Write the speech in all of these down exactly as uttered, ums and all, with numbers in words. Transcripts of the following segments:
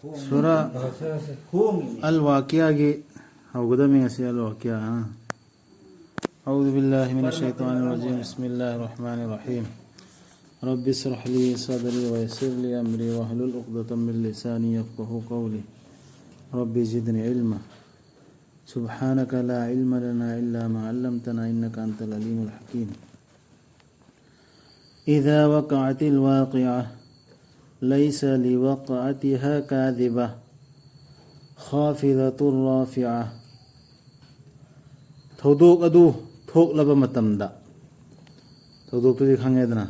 ꯁꯨꯔꯥ ꯑꯜ ꯋꯥꯀꯤꯌꯥꯒꯤ ꯍꯧꯒꯗꯕꯅꯤ ꯉꯁꯤ꯫ ꯑꯜ ꯋꯥꯀꯤꯌꯥ, ꯑ꯫ أعوذ بالله من الشيطان الرجيم. بسم الله الرحمن الرحيم. رب اشرح لي صدري ويسر لي أمري واحلل عقدة من لساني يفقهوا قولي. رب زدني علما. سبحانك لا علم لنا إلا ما علمتنا إنك أنت العليم الحكيم. إذا وقعت الواقعة ليس لوقعتها كاذبة خافضة رافعة. ꯊꯧꯗꯣꯛ ꯑꯗꯨ ꯊꯣꯛꯂꯕ ꯃꯇꯝꯗ, ꯊꯧꯗꯣꯛꯇꯨꯗꯤ ꯈꯪꯉꯦꯗꯅ,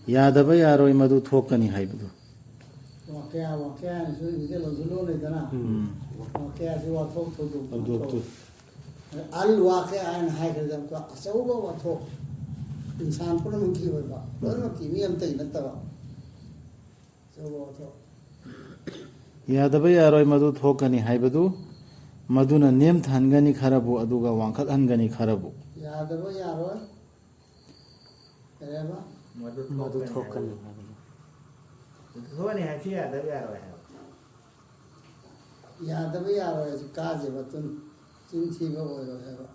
ꯌꯥꯗꯕ ꯌꯥꯔꯣꯏ ꯃꯗꯨ ꯊꯣꯛꯀꯅꯤ ꯍꯥꯏꯕꯗꯨ꯫ ꯋꯥꯀꯌꯥ, ꯋꯥꯀꯌꯥ ꯍꯥꯏꯅꯁꯨ ꯏꯪꯂꯤꯁꯇ ꯂꯧꯁꯤꯜꯂꯣ ꯂꯩꯗꯅ꯫ ꯎꯝ꯫ ꯋꯥꯀꯌꯥꯁꯤ ꯋꯥꯊꯣꯛ ꯊꯧꯗꯣꯛ ꯊꯧꯗꯣꯛꯇꯨ꯫ ꯑꯜ ꯋꯥꯀꯌꯥ ꯍꯥꯏꯅ ꯍꯥꯏꯈ꯭ꯔꯗꯤ ꯑꯃꯨꯛꯀ ꯑꯆꯧꯕ ꯋꯥꯊꯣꯛ, ꯏꯟꯁꯥꯟ ꯄꯨꯝꯅꯃꯛꯀꯤ ꯑꯣꯏꯕ, ꯂꯣꯏꯅꯃꯛꯀꯤ, ꯃꯤ ꯑꯃꯇꯒꯤ ꯅꯠꯇꯕ ꯑꯆꯧꯕ ꯋꯥꯊꯣꯛ꯫ ꯌꯥꯗꯕ ꯌꯥꯔꯣꯏ ꯃꯗꯨ ꯊꯣꯛꯀꯅꯤ ꯍꯥꯏꯕꯗꯨ, ꯃꯗꯨꯅ ꯅꯦꯝꯊꯍꯟꯒꯅꯤ ꯈꯔꯕꯨ, ꯑꯗꯨꯒ ꯋꯥꯡꯈꯠꯍꯟꯒꯅꯤ ꯈꯔꯕꯨ꯫ ꯌꯥꯗꯕ ꯌꯥꯔꯣꯏ꯫ ꯀꯔꯤ ꯍꯥꯏꯕ? ꯃꯗꯨ ꯃꯗꯨ ꯊꯣꯛꯀꯅꯤ ꯊꯣꯛꯀꯅꯤ ꯍꯥꯏꯕꯗꯨ꯫ ꯍꯥꯏꯕꯗꯨ꯫ ꯊꯣꯛꯀꯅꯤ ꯍꯥꯏꯕꯁꯤ ꯌꯥꯗꯕ ꯌꯥꯔꯣꯏ ꯍꯥꯏꯕ꯫ ꯌꯥꯗꯕ ꯌꯥꯔꯣꯏ ꯍꯥꯏꯁꯤ ꯀꯥꯖꯕ ꯇꯨꯟ, ꯆꯤꯟ ꯊꯤꯕ ꯑꯣꯏꯔꯣꯏ ꯍꯥꯏꯕ꯫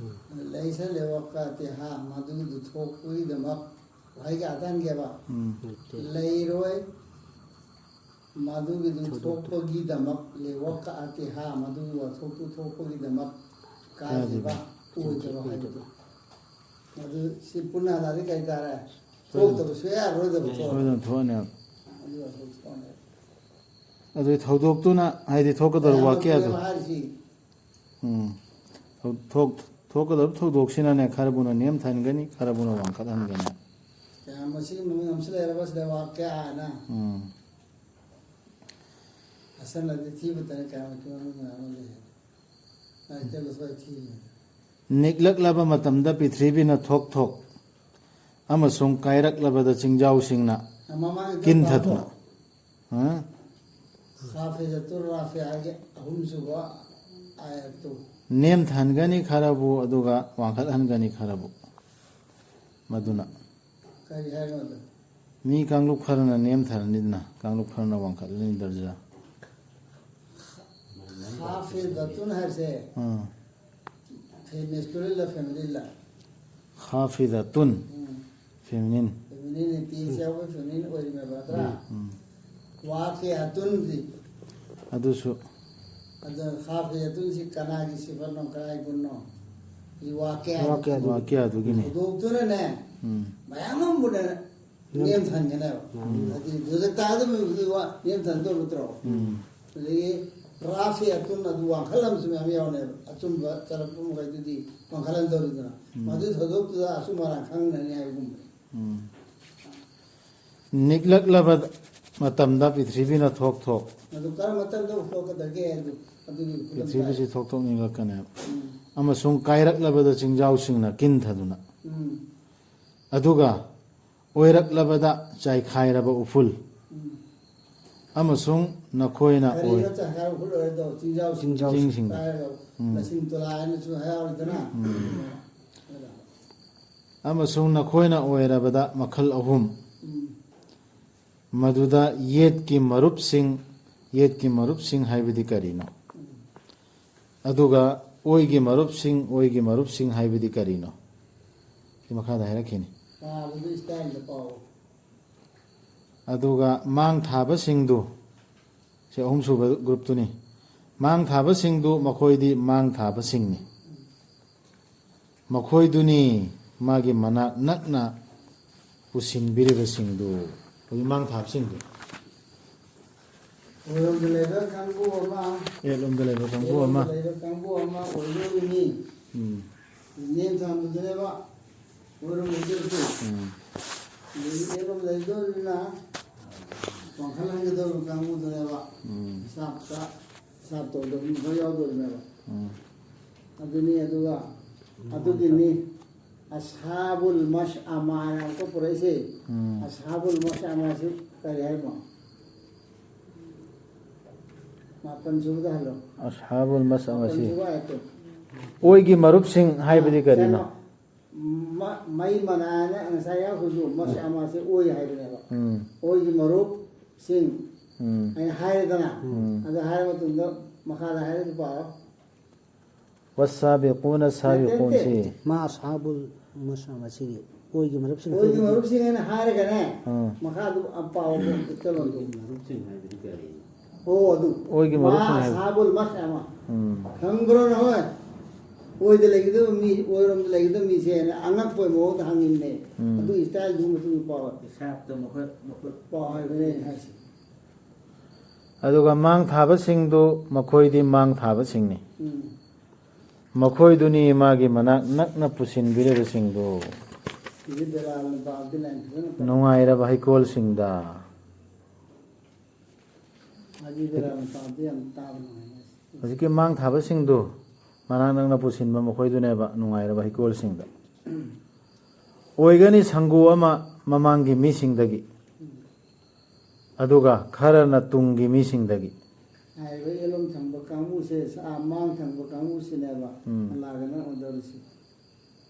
ꯎꯝ꯫ ꯂꯩꯁ ꯂꯦꯋꯛꯀꯥꯇꯦꯍꯥ, ꯃꯗꯨꯗꯨ ꯊꯣꯛꯄꯒꯤꯗꯃꯛ ꯋꯥꯍꯩ ꯀꯌꯥ ꯊꯟꯒꯦꯕ? ꯎꯝ꯫ ꯂꯩꯇꯦ꯫ ꯂꯩꯔꯣꯏ꯫ ꯃꯗꯨꯒꯤꯗꯨ ꯊꯧꯗꯣꯛꯇꯨ꯫ ꯊꯣꯛꯄꯒꯤꯗꯃꯛ, ꯂꯦꯋꯛꯀꯥꯇꯦꯍꯥ, ꯃꯗꯨꯒꯤ ꯋꯥꯊꯣꯛꯇꯨ ꯊꯣꯛꯄꯒꯤꯗꯃꯛ ꯀꯥꯖꯕ ꯀꯥꯖꯕ꯫ ꯑꯣꯏꯗꯕ ꯍꯥꯏꯕꯗꯨ꯫ ꯑꯣꯏꯗꯕ꯫ ꯑꯗꯨ ꯁꯤ ꯄꯨꯟꯅ ꯍꯜꯂꯛꯑꯗꯤ ꯀꯩ ꯇꯥꯔꯦ? ꯁꯣꯏꯗꯅ꯫ ꯊꯣꯛꯇꯕ ꯁꯨꯡꯌꯥ ꯌꯥꯔꯔꯣꯏꯗꯕ ꯊꯣꯛꯑꯦ꯫ ꯁꯣꯏꯗꯅ ꯊꯣꯛꯑꯅꯦꯕ꯫ ꯑꯗꯨ ꯋꯥꯊꯣꯛ ꯊꯣꯛꯑꯅꯦꯕ꯫ ꯑꯗꯨ ꯊꯧꯗꯣꯛꯇꯨꯅ, ꯍꯥꯏꯗꯤ ꯊꯣꯛꯀꯗꯧꯔꯤꯕ ꯃꯌꯥꯝ ꯋꯥꯀꯌꯥꯗꯨ꯫ ꯄꯨꯝꯅꯃꯛ ꯍꯥꯏꯔꯤꯁꯤ꯫ ꯎꯝ꯫ ꯊꯧ-, ꯊꯣꯛ-, ꯊꯣꯛꯀꯗꯕ ꯊꯧꯗꯣꯛꯁꯤꯅꯅꯦ, ꯈꯔꯕꯨꯅ ꯅꯦꯝꯊꯍꯟꯒꯅꯤ, ꯈꯔꯕꯨꯅ ꯋꯥꯡꯈꯠꯍꯟꯒꯅꯤ꯫ ꯀꯌꯥ ꯃꯁꯤꯒꯤ ꯃꯃꯤꯡ ꯑꯃꯁꯨ ꯂꯩꯔꯕ ꯁꯤꯗ ꯋꯥꯀꯌꯥ ꯍꯥꯏꯅ꯫ ꯎꯝ꯫ ꯑꯁꯦꯡꯕꯗꯤ ꯊꯤꯕꯇꯅ ꯀꯌꯥꯃꯨꯛꯀꯤ ꯃꯃꯤꯡ ꯃꯌꯥꯝ ꯑꯃ ꯂꯩ꯫ ꯂꯥꯏꯔꯤꯛꯇ ꯂꯣꯏ ꯊꯤꯕꯅꯤ꯫ ꯅꯤꯛꯂꯛꯂꯕ ꯃꯇꯝꯗ ꯄ꯭ꯔꯤꯊꯤꯕꯤꯅ ꯊꯣꯛ ꯊꯣꯛ ꯑꯃꯁꯨꯡ ꯀꯥꯏꯔꯛꯂꯕꯗ ꯆꯤꯡꯖꯥꯎꯁꯤꯡꯅ ꯃꯃꯥꯡꯒꯤꯗꯣ ꯀꯤꯟꯊꯗꯨꯅ꯫ ꯄꯥꯊꯣꯛ꯫ ꯍꯥ? ꯈꯥꯐꯤꯖꯇꯨ ꯔꯥꯐꯤꯌꯥꯒꯤ ꯑꯍꯨꯝꯁꯨꯕ ꯑꯥꯌꯠꯇꯨ꯫ ꯅꯦꯝꯊꯍꯟꯒꯅꯤ ꯈꯔꯕꯨ, ꯑꯗꯨꯒ ꯋꯥꯡꯈꯠꯍꯟꯒꯅꯤ ꯈꯔꯕꯨ꯫ ꯃꯗꯨꯅ꯫ ꯀꯔꯤ ꯍꯥꯏꯅꯣ ꯑꯗꯨ? ꯃꯤ ꯀꯥꯡꯂꯨꯞ ꯈꯔꯅ ꯅꯦꯝꯊꯔꯅꯤꯗꯅ, ꯀꯥꯡꯂꯨꯞ ꯈꯔꯅ ꯋꯥꯡꯈꯠꯂꯅꯤ ꯗꯔꯖꯥ꯫ ꯈꯥꯐꯤꯗꯇꯨꯟ ꯍꯥꯏꯁꯦ ꯎꯝ꯫ ꯃꯦꯁꯀꯨꯂꯤꯟꯂ ꯐꯦꯃꯤꯅꯤꯟꯂ? ꯈꯥꯐꯤꯗꯇꯨꯟ꯫ ꯎꯝ꯫ ꯐꯦꯃꯤꯅꯤꯟ꯫ ꯐꯦꯃꯤꯅꯤꯟ ꯇꯦꯟꯁ ꯌꯥꯎꯕ ꯐꯦꯃꯤꯅꯤꯟ ꯑꯣꯏꯔꯤꯃꯦꯕ ꯅꯠꯇ꯭ꯔꯥ? ꯎꯝ꯫ ꯋꯥꯀꯤꯌꯥꯇꯨꯟꯗꯤ꯫ ꯑꯗꯨꯁꯨ꯫ ꯑꯗ ꯈꯥꯐꯤꯌꯥꯇꯨꯟꯁꯤ ꯀꯅꯥꯒꯤ ꯁꯤꯐꯠꯅꯣ, ꯀꯅꯥꯒꯤ ꯒꯨꯟꯅꯣ? ꯁꯤ ꯋꯥꯀꯤꯌꯥ꯫ ꯋꯥꯀꯤꯌꯥꯗꯨꯒꯤ꯫ ꯋꯥꯀꯤꯌꯥꯗꯨꯒꯤꯅꯦ꯫ ꯊꯧꯗꯣꯛꯇꯨꯅꯅꯦ ꯎꯝ꯫ ꯃꯌꯥꯝ ꯑꯃ ꯅꯦꯝꯊꯍꯟꯒꯅꯦꯕ꯫ ꯎꯝ꯫ ꯍꯥꯏꯗꯤ ꯗꯣꯖꯛ ꯇꯥꯒꯗꯕ ꯃꯤꯗꯨꯗꯤ ꯋꯥ ꯅꯦꯝꯊꯍꯟꯗꯧ ꯅꯠꯇ꯭ꯔꯣ? ꯎꯝ꯫ ꯑꯗꯒꯤ ꯔꯥꯐꯤꯌꯥꯇꯨꯟ ꯑꯗꯨ ꯋꯥꯡꯈꯠꯂꯝꯕꯁꯨ ꯃꯌꯥꯝ ꯌꯥꯎꯅꯦꯕ꯫ ꯑꯆꯨꯝꯕ ꯆꯠꯂꯛꯄ ꯃꯈꯩꯗꯨꯗꯤ ꯋꯥꯡꯈꯠꯍꯟꯗꯧꯔꯤꯗꯅ꯫ ꯎꯝ꯫ ꯃꯗꯨꯒꯤ ꯊꯧꯗꯣꯛꯇꯨꯗ ꯑꯆꯨꯝ ꯑꯔꯥꯟ ꯈꯪꯅꯅꯤ ꯍꯥꯏꯕꯒꯨꯝꯕꯅꯤ꯫ ꯎꯝ꯫ ꯅꯤꯛꯂꯛꯂꯕ ꯃꯇꯝꯗ ꯄ꯭ꯔꯤꯊꯤꯕꯤꯅ ꯊꯣꯛ ꯊꯣꯛ꯫ ꯑꯗꯨ ꯀꯔꯝꯕ ꯃꯇꯝꯗ ꯊꯣꯛꯀꯗꯒꯦ? ꯑꯗꯨ, ꯑꯗꯨꯒꯤ ꯈꯨꯗꯝ ꯄ꯭ꯔꯤꯊꯤꯕꯤꯁꯤ ꯇꯥꯏ꯫ ꯊꯣꯛ ꯊꯣꯛ ꯅꯤꯛꯂꯛꯀꯅꯦꯕ꯫ ꯎꯝ꯫ ꯑꯃꯁꯨꯡ ꯀꯥꯏꯔꯛꯂꯕꯗ ꯆꯤꯡꯖꯥꯎꯁꯤꯡꯅ ꯀꯤꯟꯊꯗꯨꯅ꯫ ꯎꯝ꯫ ꯑꯗꯨꯒ ꯑꯣꯏꯔꯛꯂꯕꯗ ꯆꯥꯏꯈꯥꯏꯔꯕ ꯎꯐꯨꯜ꯫ ꯎꯝ꯫ ꯑꯃꯁꯨꯡ ꯅꯈꯣꯏꯅ ꯀꯔꯤꯅꯣ ꯑꯣꯏ-, ꯆꯥꯏꯈꯥꯏꯔꯕ ꯎꯐꯨꯜ ꯑꯣꯏꯔꯗꯣ? ꯆꯤꯡꯖꯥꯎ ꯆꯤꯡꯖꯥꯎ꯫ ꯆꯤꯡꯁꯤꯡꯗ꯫ ꯀꯥꯏꯔꯒ ꯎꯝ꯫ ꯂꯁꯤꯡ ꯇꯨꯂꯥ ꯍꯥꯏꯅꯁꯨ ꯍꯥꯏꯍꯧꯔꯤꯗꯅ꯫ ꯎꯝ꯫ ꯑꯗꯨꯅ꯫ ꯑꯃꯁꯨꯡ ꯅꯈꯣꯏꯅ ꯑꯣꯏꯔꯕꯗ ꯃꯈꯜ ꯑꯍꯨꯝ꯫ ꯎꯝ꯫ ꯃꯗꯨꯗ ꯌꯦꯠꯀꯤ ꯃꯔꯨꯞꯁꯤꯡ, ꯌꯦꯠꯀꯤ ꯃꯔꯨꯞꯁꯤꯡ ꯍꯥꯏꯕꯗꯤ ꯀꯔꯤꯅꯣ? ꯎꯝ꯫ ꯑꯗꯨꯒ ꯑꯣꯏꯒꯤ ꯃꯔꯨꯞꯁꯤꯡ, ꯑꯣꯏꯒꯤ ꯃꯔꯨꯞꯁꯤꯡ ꯍꯥꯏꯕꯗꯤ ꯀꯔꯤꯅꯣ? ꯁꯤ ꯃꯈꯥꯗ ꯍꯥꯏꯔꯛꯈꯤꯅꯤ꯫ ꯄꯥꯕꯗꯨ ꯏꯁꯇꯥꯏꯜꯗ ꯄꯥꯎ꯫ ꯑꯗꯨꯒ ꯃꯥꯡ ꯊꯥꯕꯁꯤꯡꯗꯨ, ꯁꯤ ꯑꯍꯨꯝꯁꯨꯕ ꯒ꯭ꯔꯨꯞꯇꯨꯅꯤ꯫ ꯃꯥꯡ ꯊꯥꯕꯁꯤꯡꯗꯨ ꯃꯈꯣꯏꯗꯤ ꯃꯥꯡ ꯊꯥꯕꯁꯤꯡꯅꯤ꯫ ꯃꯈꯣꯏꯗꯨꯅꯤ ꯃꯥꯒꯤ ꯃꯅꯥꯛ ꯅꯛꯅ ꯄꯨꯁꯤꯟꯕꯤꯔꯤꯕꯁꯤꯡꯗꯨ꯫ ꯍꯧꯖꯤꯛ ꯃꯥꯡ ꯊꯥꯕꯁꯤꯡꯗꯨ꯫ ꯑꯣꯏꯔꯣꯝꯗ ꯂꯩꯕ ꯀꯥꯡꯕꯨ ꯑꯃ, ꯑꯦꯠꯂꯣꯝꯗ ꯂꯩꯕ ꯀꯥꯡꯕꯨ ꯑꯃ꯫ ꯑꯦꯠꯂꯣꯝꯗ ꯂꯩꯕ ꯀꯥꯡꯕꯨ ꯑꯃ ꯑꯣꯏꯗꯣꯔꯤꯅꯤ꯫ ꯎꯝ꯫ ꯅꯦꯝ ꯊꯥꯕꯗꯨꯅꯦꯕ ꯑꯣꯏꯔꯣꯝ ꯂꯩꯗꯣꯏꯁꯦ꯫ ꯎꯝ꯫ ꯑꯗꯒꯤ ꯑꯦꯠꯂꯣꯝ ꯂꯩꯗꯣꯔꯤꯅ ꯋꯥꯡꯈꯠꯍꯟꯒꯗꯧꯔꯤꯕ ꯀꯥꯡꯕꯨꯗꯨꯅꯦꯕ꯫ ꯎꯝ꯫ ꯍꯤꯁꯥꯞꯇ, ꯍꯤꯁꯥꯞ ꯇꯧꯗꯕ ꯃꯤ ꯈꯔ ꯌꯥꯎꯗꯣꯔꯤꯅꯦꯕ꯫ ꯎꯝ꯫ ꯑꯗꯨꯅꯤ, ꯑꯗꯨꯒ ꯑꯗꯨꯒꯤꯅꯤ ꯑꯁꯍꯥꯕꯨꯜ ꯃꯁꯑꯃꯥ ꯍꯥꯏꯅ ꯑꯃꯨꯛꯀ ꯄꯨꯔꯛꯏꯁꯦ꯫ ꯎꯝ꯫ ꯑꯁꯍꯥꯕꯨꯜ ꯃꯁꯑꯃꯥꯁꯤ ꯀꯔꯤ ꯍꯥꯏꯅꯣ? ꯃꯥꯄꯟ ꯁꯨꯕꯗ ꯍꯜꯂꯣ꯫ ꯑꯁꯍꯥꯕꯨꯜ ꯃꯁꯑꯃꯥꯁꯤ꯫ ꯃꯥꯄꯟ ꯁꯨꯕ ꯑꯥꯌꯠꯇꯣ꯫ ꯑꯣꯏꯒꯤ ꯃꯔꯨꯞꯁꯤꯡ ꯍꯥꯏꯕꯗꯤ ꯀꯔꯤꯅꯣ? ꯀꯩꯅꯣ, ꯃ-, ꯃꯩ ꯃꯅꯥꯅ ꯉꯁꯥꯏ ꯌꯥꯎꯈꯤꯕꯗꯣ, ꯃꯁꯑꯃꯥꯁꯤ ꯑꯣꯏ ꯍꯥꯏꯕꯅꯦꯕ꯫ ꯎꯝ꯫ ꯑꯣꯏꯒꯤ ꯃꯔꯨꯞꯁꯤꯡ ꯎꯝ꯫ ꯑꯩꯅ ꯍꯥꯏꯔꯦꯗꯅ, ꯎꯝ꯫ ꯑꯗꯨ ꯍꯥꯏꯔ ꯃꯇꯨꯡꯗ ꯃꯈꯥꯗ ꯍꯥꯏꯔꯤꯗꯨ ꯄꯥꯎ꯫ والسابقون السابقون ꯁꯤ ꯃꯥ ꯑꯁꯍꯥꯕꯨꯜ ꯃꯁꯅ ꯃꯁꯤꯒꯤ ꯑꯣꯏꯒꯤ ꯃꯔꯨꯞꯁꯤꯡ ꯑꯣꯏꯒꯤ ꯃꯔꯨꯞꯁꯤꯡ ꯍꯥꯏꯅ ꯍꯥꯏꯔꯒꯅꯦ꯫ ꯑꯥ꯫ ꯃꯈꯥꯗꯨ ꯑꯝ ꯄꯥꯎ ꯑꯃꯨꯛ ꯆꯠꯂꯣꯗꯨ꯫ ꯃꯔꯨꯞꯁꯤꯡ ꯍꯥꯏꯕꯗꯤ ꯀꯔꯤꯅꯣ? ꯑꯣ ꯑꯗꯨ꯫ ꯑꯣꯏꯒꯤ ꯃꯔꯨꯞꯁꯤꯡ ꯍꯥꯏꯕ꯫ ꯑꯁꯍꯥꯕꯨꯜ ꯃꯁꯅ꯫ ꯎꯝ꯫ ꯈꯪꯕ꯭ꯔꯣ ꯅꯈꯣꯏ? ꯑꯣꯏꯗ ꯂꯩꯒꯗꯕ ꯃꯤ, ꯑꯣꯏꯔꯣꯝꯗ ꯂꯩꯒꯗꯕ ꯃꯤꯁꯦꯅ ꯑꯉꯛꯄ ꯃꯑꯣꯡꯗ ꯍꯪꯉꯤꯕꯅꯦ꯫ ꯎꯝ꯫ ꯑꯗꯨꯒꯤ ꯏꯁꯇꯥꯏꯜꯗꯨ ꯃꯇꯨꯡ ꯄꯥꯎ꯫ ꯍꯤꯁꯥꯕꯇ ꯃꯈꯣꯏ ꯃꯈꯣꯏ ꯄꯥꯎ ꯍꯥꯏꯕꯅꯦ ꯑꯩꯅ ꯍꯥꯏꯁꯦ꯫ ꯑꯗꯨꯒ ꯃꯥꯡ ꯊꯥꯕꯁꯤꯡꯗꯨ ꯃꯈꯣꯏꯗꯤ ꯃꯥꯡ ꯊꯥꯕꯁꯤꯡꯅꯤ꯫ ꯎꯝ꯫ ꯃꯈꯣꯏꯗꯨꯅꯤ ꯃꯥꯒꯤ ꯃꯅꯥꯛ ꯅꯛꯅ ꯄꯨꯁꯤꯟꯕꯤꯔꯕꯁꯤꯡꯗꯨ ꯁꯤꯗꯤ ꯕꯦꯂꯥꯜꯅ ꯄꯥꯕꯗꯤ ꯂꯥꯏꯟ ꯐꯖꯅ ꯇꯧ-꯫ ꯅꯨꯡꯉꯥꯏꯔꯕ ꯍꯩꯀꯣꯜꯁꯤꯡꯗ꯫ ꯍꯥꯏꯗꯤ ꯕꯦꯂꯥꯜꯅ ꯄꯥꯕꯗꯤ ꯌꯥꯝ ꯇꯥꯕ ꯅꯨꯡꯉꯥꯏ꯫ ꯍꯧꯖꯤꯛꯀꯤ ꯃꯥꯡ ꯊꯥꯕꯁꯤꯡꯗꯨ ꯃꯅꯥꯛ ꯅꯛꯅ ꯄꯨꯁꯤꯟꯕ ꯃꯈꯣꯏꯗꯨꯅꯦꯕ ꯅꯨꯡꯉꯥꯏꯔꯕ ꯍꯩꯀꯣꯜꯁꯤꯡꯗ꯫ ꯑꯣꯏꯒꯅꯤ ꯁꯪꯒꯨ ꯑꯃ ꯃꯃꯥꯡꯒꯤ ꯃꯤꯁꯤꯡꯗꯒꯤ, ꯑꯗꯨꯒ ꯈꯔꯅ ꯇꯨꯡꯒꯤ ꯃꯤꯁꯤꯡꯗꯒꯤ꯫ ꯍꯥꯏꯔꯤꯕ ꯌꯦꯂꯣꯝ ꯊꯪꯕ ꯀꯥꯡꯕꯨꯁꯦ, ꯑꯥ, ꯃꯥꯡ ꯊꯪꯕ ꯀꯥꯡꯕꯨꯁꯤꯅꯦꯕ ꯎꯝ꯫ ꯑꯜꯂꯥꯒꯅ ꯑꯣꯏꯗꯧꯔꯤꯁꯤ꯫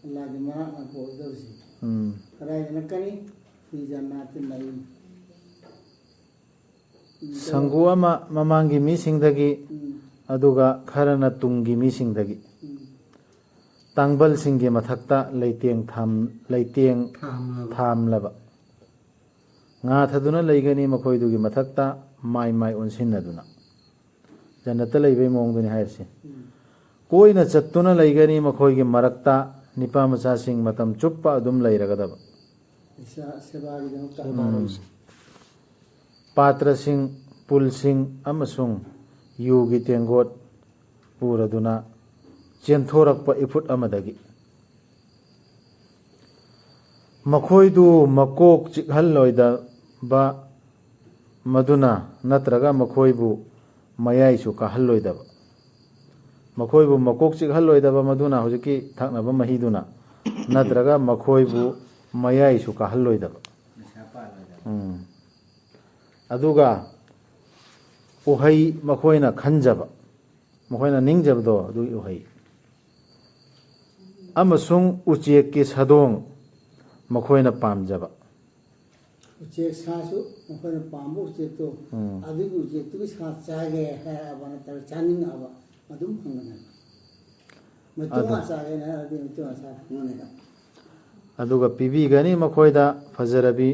ꯑꯜꯂꯥꯒꯤ ꯃꯅꯥꯛ ꯅꯛꯄ ꯑꯣꯏꯗꯧꯔꯤꯁꯤ꯫ ꯎꯝ꯫ ꯀꯗꯥꯏꯗ ꯅꯛꯀꯅꯤ? ꯐꯤ ꯖꯟꯅꯥꯇꯤꯟ ꯅꯥꯏꯝ꯫ ꯁꯪꯒꯨ ꯑꯃ ꯃꯃꯥꯡꯒꯤ ꯃꯤꯁꯤꯡꯗꯒꯤ, ꯎꯝ꯫ ꯑꯗꯨꯒ ꯈꯔꯅ ꯇꯨꯡꯒꯤ ꯃꯤꯁꯤꯡꯗꯒꯤ꯫ ꯎꯝ꯫ ꯇꯥꯡꯕꯜꯁꯤꯡꯒꯤ ꯃꯊꯛꯇ ꯂꯩꯇꯦꯡ ꯊꯥꯝ-, ꯂꯩꯇꯦꯡ ꯊꯥꯝꯂꯕ꯫ ꯊꯥꯝꯂꯕ꯫ ꯉꯥꯊꯗꯨꯅ ꯂꯩꯒꯅꯤ ꯃꯈꯣꯏꯗꯨꯒꯤ ꯃꯊꯛꯇ ꯃꯥꯏ ꯃꯥꯏ ꯑꯣꯟꯁꯤꯟꯅꯗꯨꯅ꯫ ꯖꯟꯅꯠꯇ ꯂꯩꯕꯩ ꯃꯑꯣꯡꯗꯨꯅꯤ ꯍꯥꯏꯔꯤꯁꯦ꯫ ꯎꯝ꯫ ꯀꯣꯏꯅ ꯆꯠꯇꯨꯅ ꯂꯩꯒꯅꯤ ꯃꯈꯣꯏꯒꯤ ꯃꯔꯛꯇ ꯅꯤꯄꯥ ꯃꯆꯥꯁꯤꯡ ꯃꯇꯝ ꯆꯨꯞꯄ ꯑꯗꯨꯝ ꯂꯩꯔꯒꯗꯕ꯫ ꯏꯁꯥ ꯁꯦꯕꯥꯒꯤꯗꯃꯛꯇ꯫ ꯎꯝ꯫ ꯄꯥꯇ꯭ꯔꯁꯤꯡ, ꯄꯨꯜꯁꯤꯡ ꯑꯃꯁꯨꯡ ꯌꯨꯒꯤ ꯇꯦꯡꯒꯣꯠ ꯄꯨꯔꯗꯨꯅ ꯆꯦꯟꯊꯣꯔꯛꯄ ꯏꯐꯨꯠ ꯑꯃꯗꯒꯤ꯫ ꯃꯈꯣꯏꯗꯨ ꯃꯀꯣꯛ ꯆꯤꯛꯍꯜꯂꯣꯏꯗꯕ ꯃꯗꯨꯅ ꯅꯠꯇ꯭ꯔꯒ ꯃꯈꯣꯏꯕꯨ ꯃꯌꯥꯏꯁꯨ ꯀꯥꯍꯜꯂꯣꯏꯗꯕ꯫ ꯃꯈꯣꯏꯕꯨ ꯃꯀꯣꯛ ꯆꯤꯛꯍꯜꯂꯣꯏꯗꯕ ꯃꯗꯨꯅ ꯍꯧꯖꯤꯛꯀꯤ ꯊꯛꯅꯕ ꯃꯍꯤꯗꯨꯅ, ꯅꯠꯇ꯭ꯔꯒ ꯃꯈꯣꯏꯕꯨ ꯃꯌꯥꯏꯁꯨ ꯀꯥꯍꯜꯂꯣꯏꯗꯕ꯫ ꯅꯤꯁꯥ ꯄꯥꯜꯂꯣꯏꯗꯕ꯫ ꯎꯝ꯫ ꯑꯗꯨꯒ ꯎꯍꯩ ꯃꯈꯣꯏꯅ ꯈꯟꯖꯕ, ꯃꯈꯣꯏꯅ ꯅꯤꯡꯖꯕꯗꯣ ꯑꯗꯨꯒꯤ ꯎꯍꯩ, ꯑꯃꯁꯨꯡ ꯎꯆꯦꯛꯀꯤ ꯁꯥꯗꯣꯡ ꯃꯈꯣꯏꯅ ꯄꯥꯝꯖꯕ꯫ ꯎꯆꯦꯛ ꯁꯥꯁꯨ ꯃꯈꯣꯏꯅ ꯄꯥꯝꯕ ꯎꯆꯦꯛꯇꯣ, ꯎꯝ꯫ ꯑꯗꯨꯒꯤ ꯎꯆꯦꯛꯇꯨꯒꯤ ꯁꯥ ꯆꯥꯒꯦ ꯍꯥꯏꯔꯛꯑꯕ ꯅꯠꯇ꯭ꯔꯒ ꯆꯥꯅꯤꯡꯉꯛꯑꯕ, ꯑꯗꯨꯝ ꯐꯪꯒꯅꯦꯕ꯫ ꯃꯇꯨꯝ ꯑꯗꯨ ꯑꯃ ꯆꯥꯒꯦꯅ ꯍꯥꯏꯔꯗꯤ ꯃꯇꯨꯝ ꯑꯃ ꯆꯥ ꯐꯪꯒꯅꯦꯕ꯫ ꯑꯗꯨꯒ ꯄꯤꯕꯤꯒꯅꯤ ꯃꯈꯣꯏꯗ ꯐꯖꯔꯕꯤ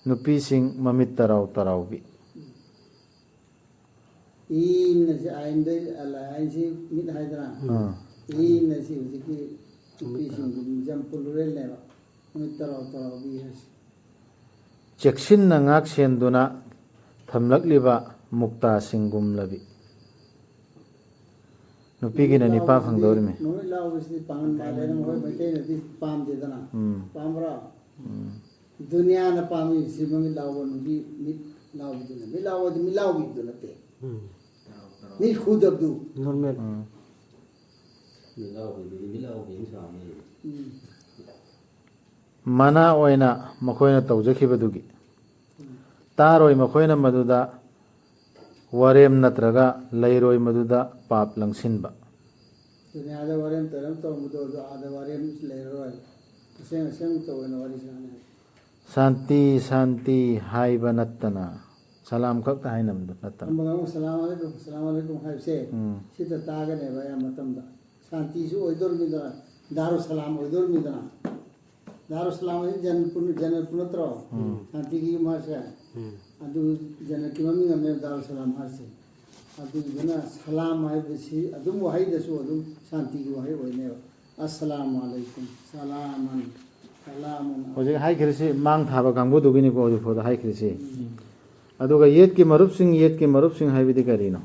ꯅꯨꯄꯤꯁꯤꯡ ꯃꯃꯤꯠ ꯇꯔꯥꯎ ꯇꯔꯥꯎꯕꯤ꯫ ꯏꯅ ꯁꯤ ꯑꯥꯏꯟꯗ, ꯑꯥꯏꯟꯁꯤ ꯃꯤꯠ ꯍꯥꯏꯗꯅ꯫ ꯑꯥ꯫ ꯏꯅ ꯁꯤ ꯍꯧꯖꯤꯛꯀꯤ ꯅꯨꯄꯤꯁꯤꯡꯒꯤ ꯖꯝꯄꯨ ꯂꯨꯔꯦꯜꯅꯦꯕ꯫ ꯃꯃꯤꯠ ꯇꯔꯥꯎ ꯇꯔꯥꯎꯕꯤ ꯍꯥꯏꯁꯦ꯫ ꯆꯦꯛꯁꯤꯟꯅ ꯉꯥꯛ ꯁꯦꯟꯗꯨꯅ ꯊꯝꯂꯛꯂꯤꯕ ꯃꯨꯛꯇꯥꯁꯤꯡꯒꯨꯝꯂꯕꯤ꯫ ꯅꯨꯄꯤꯒꯤꯅ ꯅꯤꯄꯥ ꯐꯪꯗꯧꯔꯤꯃꯤ꯫ ꯃꯃꯤꯠ ꯂꯥꯎꯕꯁꯤꯗꯤ ꯄꯥꯡꯒꯟ ꯃꯥꯜꯂꯦꯅ ꯃꯈꯣꯏ ꯃꯩꯇꯩꯅꯗꯤ ꯄꯥꯝꯗꯦꯗꯅ꯫ ꯎꯝ꯫ ꯄꯥꯝꯕ꯭ꯔꯣ? ꯎꯝ꯫ ꯗꯨꯅꯤꯌꯥꯅ ꯄꯥꯝꯃꯤꯕꯁꯤ ꯃꯃꯤꯠ ꯂꯥꯎꯕ ꯅꯨꯄꯤ, ꯃꯤꯠ ꯂꯥꯎꯕꯤꯗꯨꯅ꯫ ꯃꯤꯠ ꯂꯥꯎꯕꯗꯤ ꯃꯤꯠ ꯂꯥꯎꯕꯤꯗꯨ ꯅꯠꯇꯦ꯫ ꯎꯝ꯫ ꯃꯤꯠ ꯍꯨꯗꯕꯗꯨ꯫ ꯅꯣꯔꯃꯦꯜ꯫ ꯎꯝ꯫ ꯃꯤꯠ ꯂꯥꯎꯕꯤꯗꯨꯗꯤ ꯃꯤꯠ ꯂꯥꯎꯕꯤ ꯑꯃ ꯁꯥꯕꯅꯤ꯫ ꯎꯝ꯫ ꯃꯅꯥ ꯑꯣꯏꯅ ꯃꯈꯣꯏꯅ ꯇꯧꯖꯈꯤꯕꯗꯨꯒꯤ꯫ ꯎꯝ꯫ ꯇꯥꯔꯣꯏ ꯃꯈꯣꯏꯅ ꯃꯗꯨꯗ ꯋꯥꯔꯦꯝ ꯅꯠꯇ꯭ꯔꯒ ꯂꯩꯔꯣꯏ ꯃꯗꯨꯗ ꯄꯥꯞ ꯂꯪꯁꯤꯟꯕ꯫ ꯗꯨꯅꯤꯌꯥꯗ ꯋꯥꯔꯦꯝ ꯇꯧꯔꯝ ꯇꯧꯔꯝꯕꯗꯣ ꯑꯗꯣ ꯑꯥꯗ ꯋꯥꯔꯦꯝ ꯂꯩꯔꯔꯣꯏ꯫ ꯑꯁꯦꯡ ꯑꯁꯦꯡꯕ ꯇꯧꯑꯣꯅ ꯋꯥꯔꯤ ꯁꯥꯟꯅꯩ꯫ ꯁꯥꯟꯇꯤ, ꯁꯥꯟꯇꯤ ꯍꯥꯏꯕ ꯅꯠꯇꯅ, ꯁꯂꯥꯝ ꯈꯛꯇ ꯍꯥꯏꯅꯕꯗꯨ ꯅꯠꯇꯅ꯫ ꯑꯃꯒ ꯑꯃꯨꯛ "ꯁꯂꯥꯝ ꯑꯂꯩꯀꯨꯝ, ꯁꯂꯥꯝ ꯑꯂꯩꯀꯨꯝ" ꯍꯥꯏꯕꯁꯦ, ꯎꯝ꯫ ꯁꯤꯗ ꯇꯥꯒꯅꯦꯕ ꯑꯌꯥꯝꯕ ꯃꯇꯝꯗ꯫ ꯁꯥꯟꯇꯤꯁꯨ ꯑꯣꯏꯗꯣꯔꯤꯃꯤꯗꯅ, ꯗꯥꯔꯨ ꯁꯂꯥꯝ ꯑꯣꯏꯗꯣꯔꯤꯃꯤꯗꯅ꯫ ꯗꯥꯔꯨ ꯁꯂꯥꯝ ꯍꯥꯏꯁꯤ ꯖꯅꯄꯨꯔ, ꯖꯅꯄꯨꯔ ꯅꯠꯇ꯭ꯔꯣ? ꯎꯝ꯫ ꯁꯥꯟꯇꯤꯒꯤ ꯌꯨꯝ ꯍꯥꯏꯁꯦ꯫ ꯎꯝ꯫ ꯑꯗꯨ ꯖꯅꯠꯀꯤ ꯃꯃꯤꯡ ꯑꯃꯅꯦꯕ ꯗꯥꯔꯨ ꯁꯂꯥꯝ ꯍꯥꯏꯁꯦ꯫ ꯑꯗꯨꯗꯨꯅ ꯁꯂꯥꯝ ꯍꯥꯏꯕꯁꯤ ꯑꯗꯨꯝ ꯋꯥꯍꯩꯗꯁꯨ ꯑꯗꯨꯝ ꯁꯥꯟꯇꯤꯒꯤ ꯋꯥꯍꯩ ꯑꯣꯏꯅꯦꯕ꯫ ꯑꯁꯂꯥꯃꯨ ꯑꯂꯩꯀꯨꯝ, ꯁꯂꯥꯃꯟ, ꯁꯂꯥꯃꯟ꯫ ꯍꯧꯖꯤꯛ ꯍꯥꯏꯈ꯭ꯔꯤꯁꯤ ꯃꯥꯡ ꯊꯥꯕ ꯀꯥꯡꯕꯨꯗꯨꯒꯤꯅꯤꯀꯣ ꯍꯧꯖꯤꯛ ꯐꯥꯎꯗ ꯍꯥꯏꯈ꯭ꯔꯤꯁꯤ꯫ ꯎꯝ꯫ ꯑꯗꯨꯒ ꯌꯦꯠꯀꯤ ꯃꯔꯨꯞꯁꯤꯡ, ꯌꯦꯠꯀꯤ ꯃꯔꯨꯞꯁꯤꯡ ꯍꯥꯏꯕꯗꯤ ꯀꯔꯤꯅꯣ?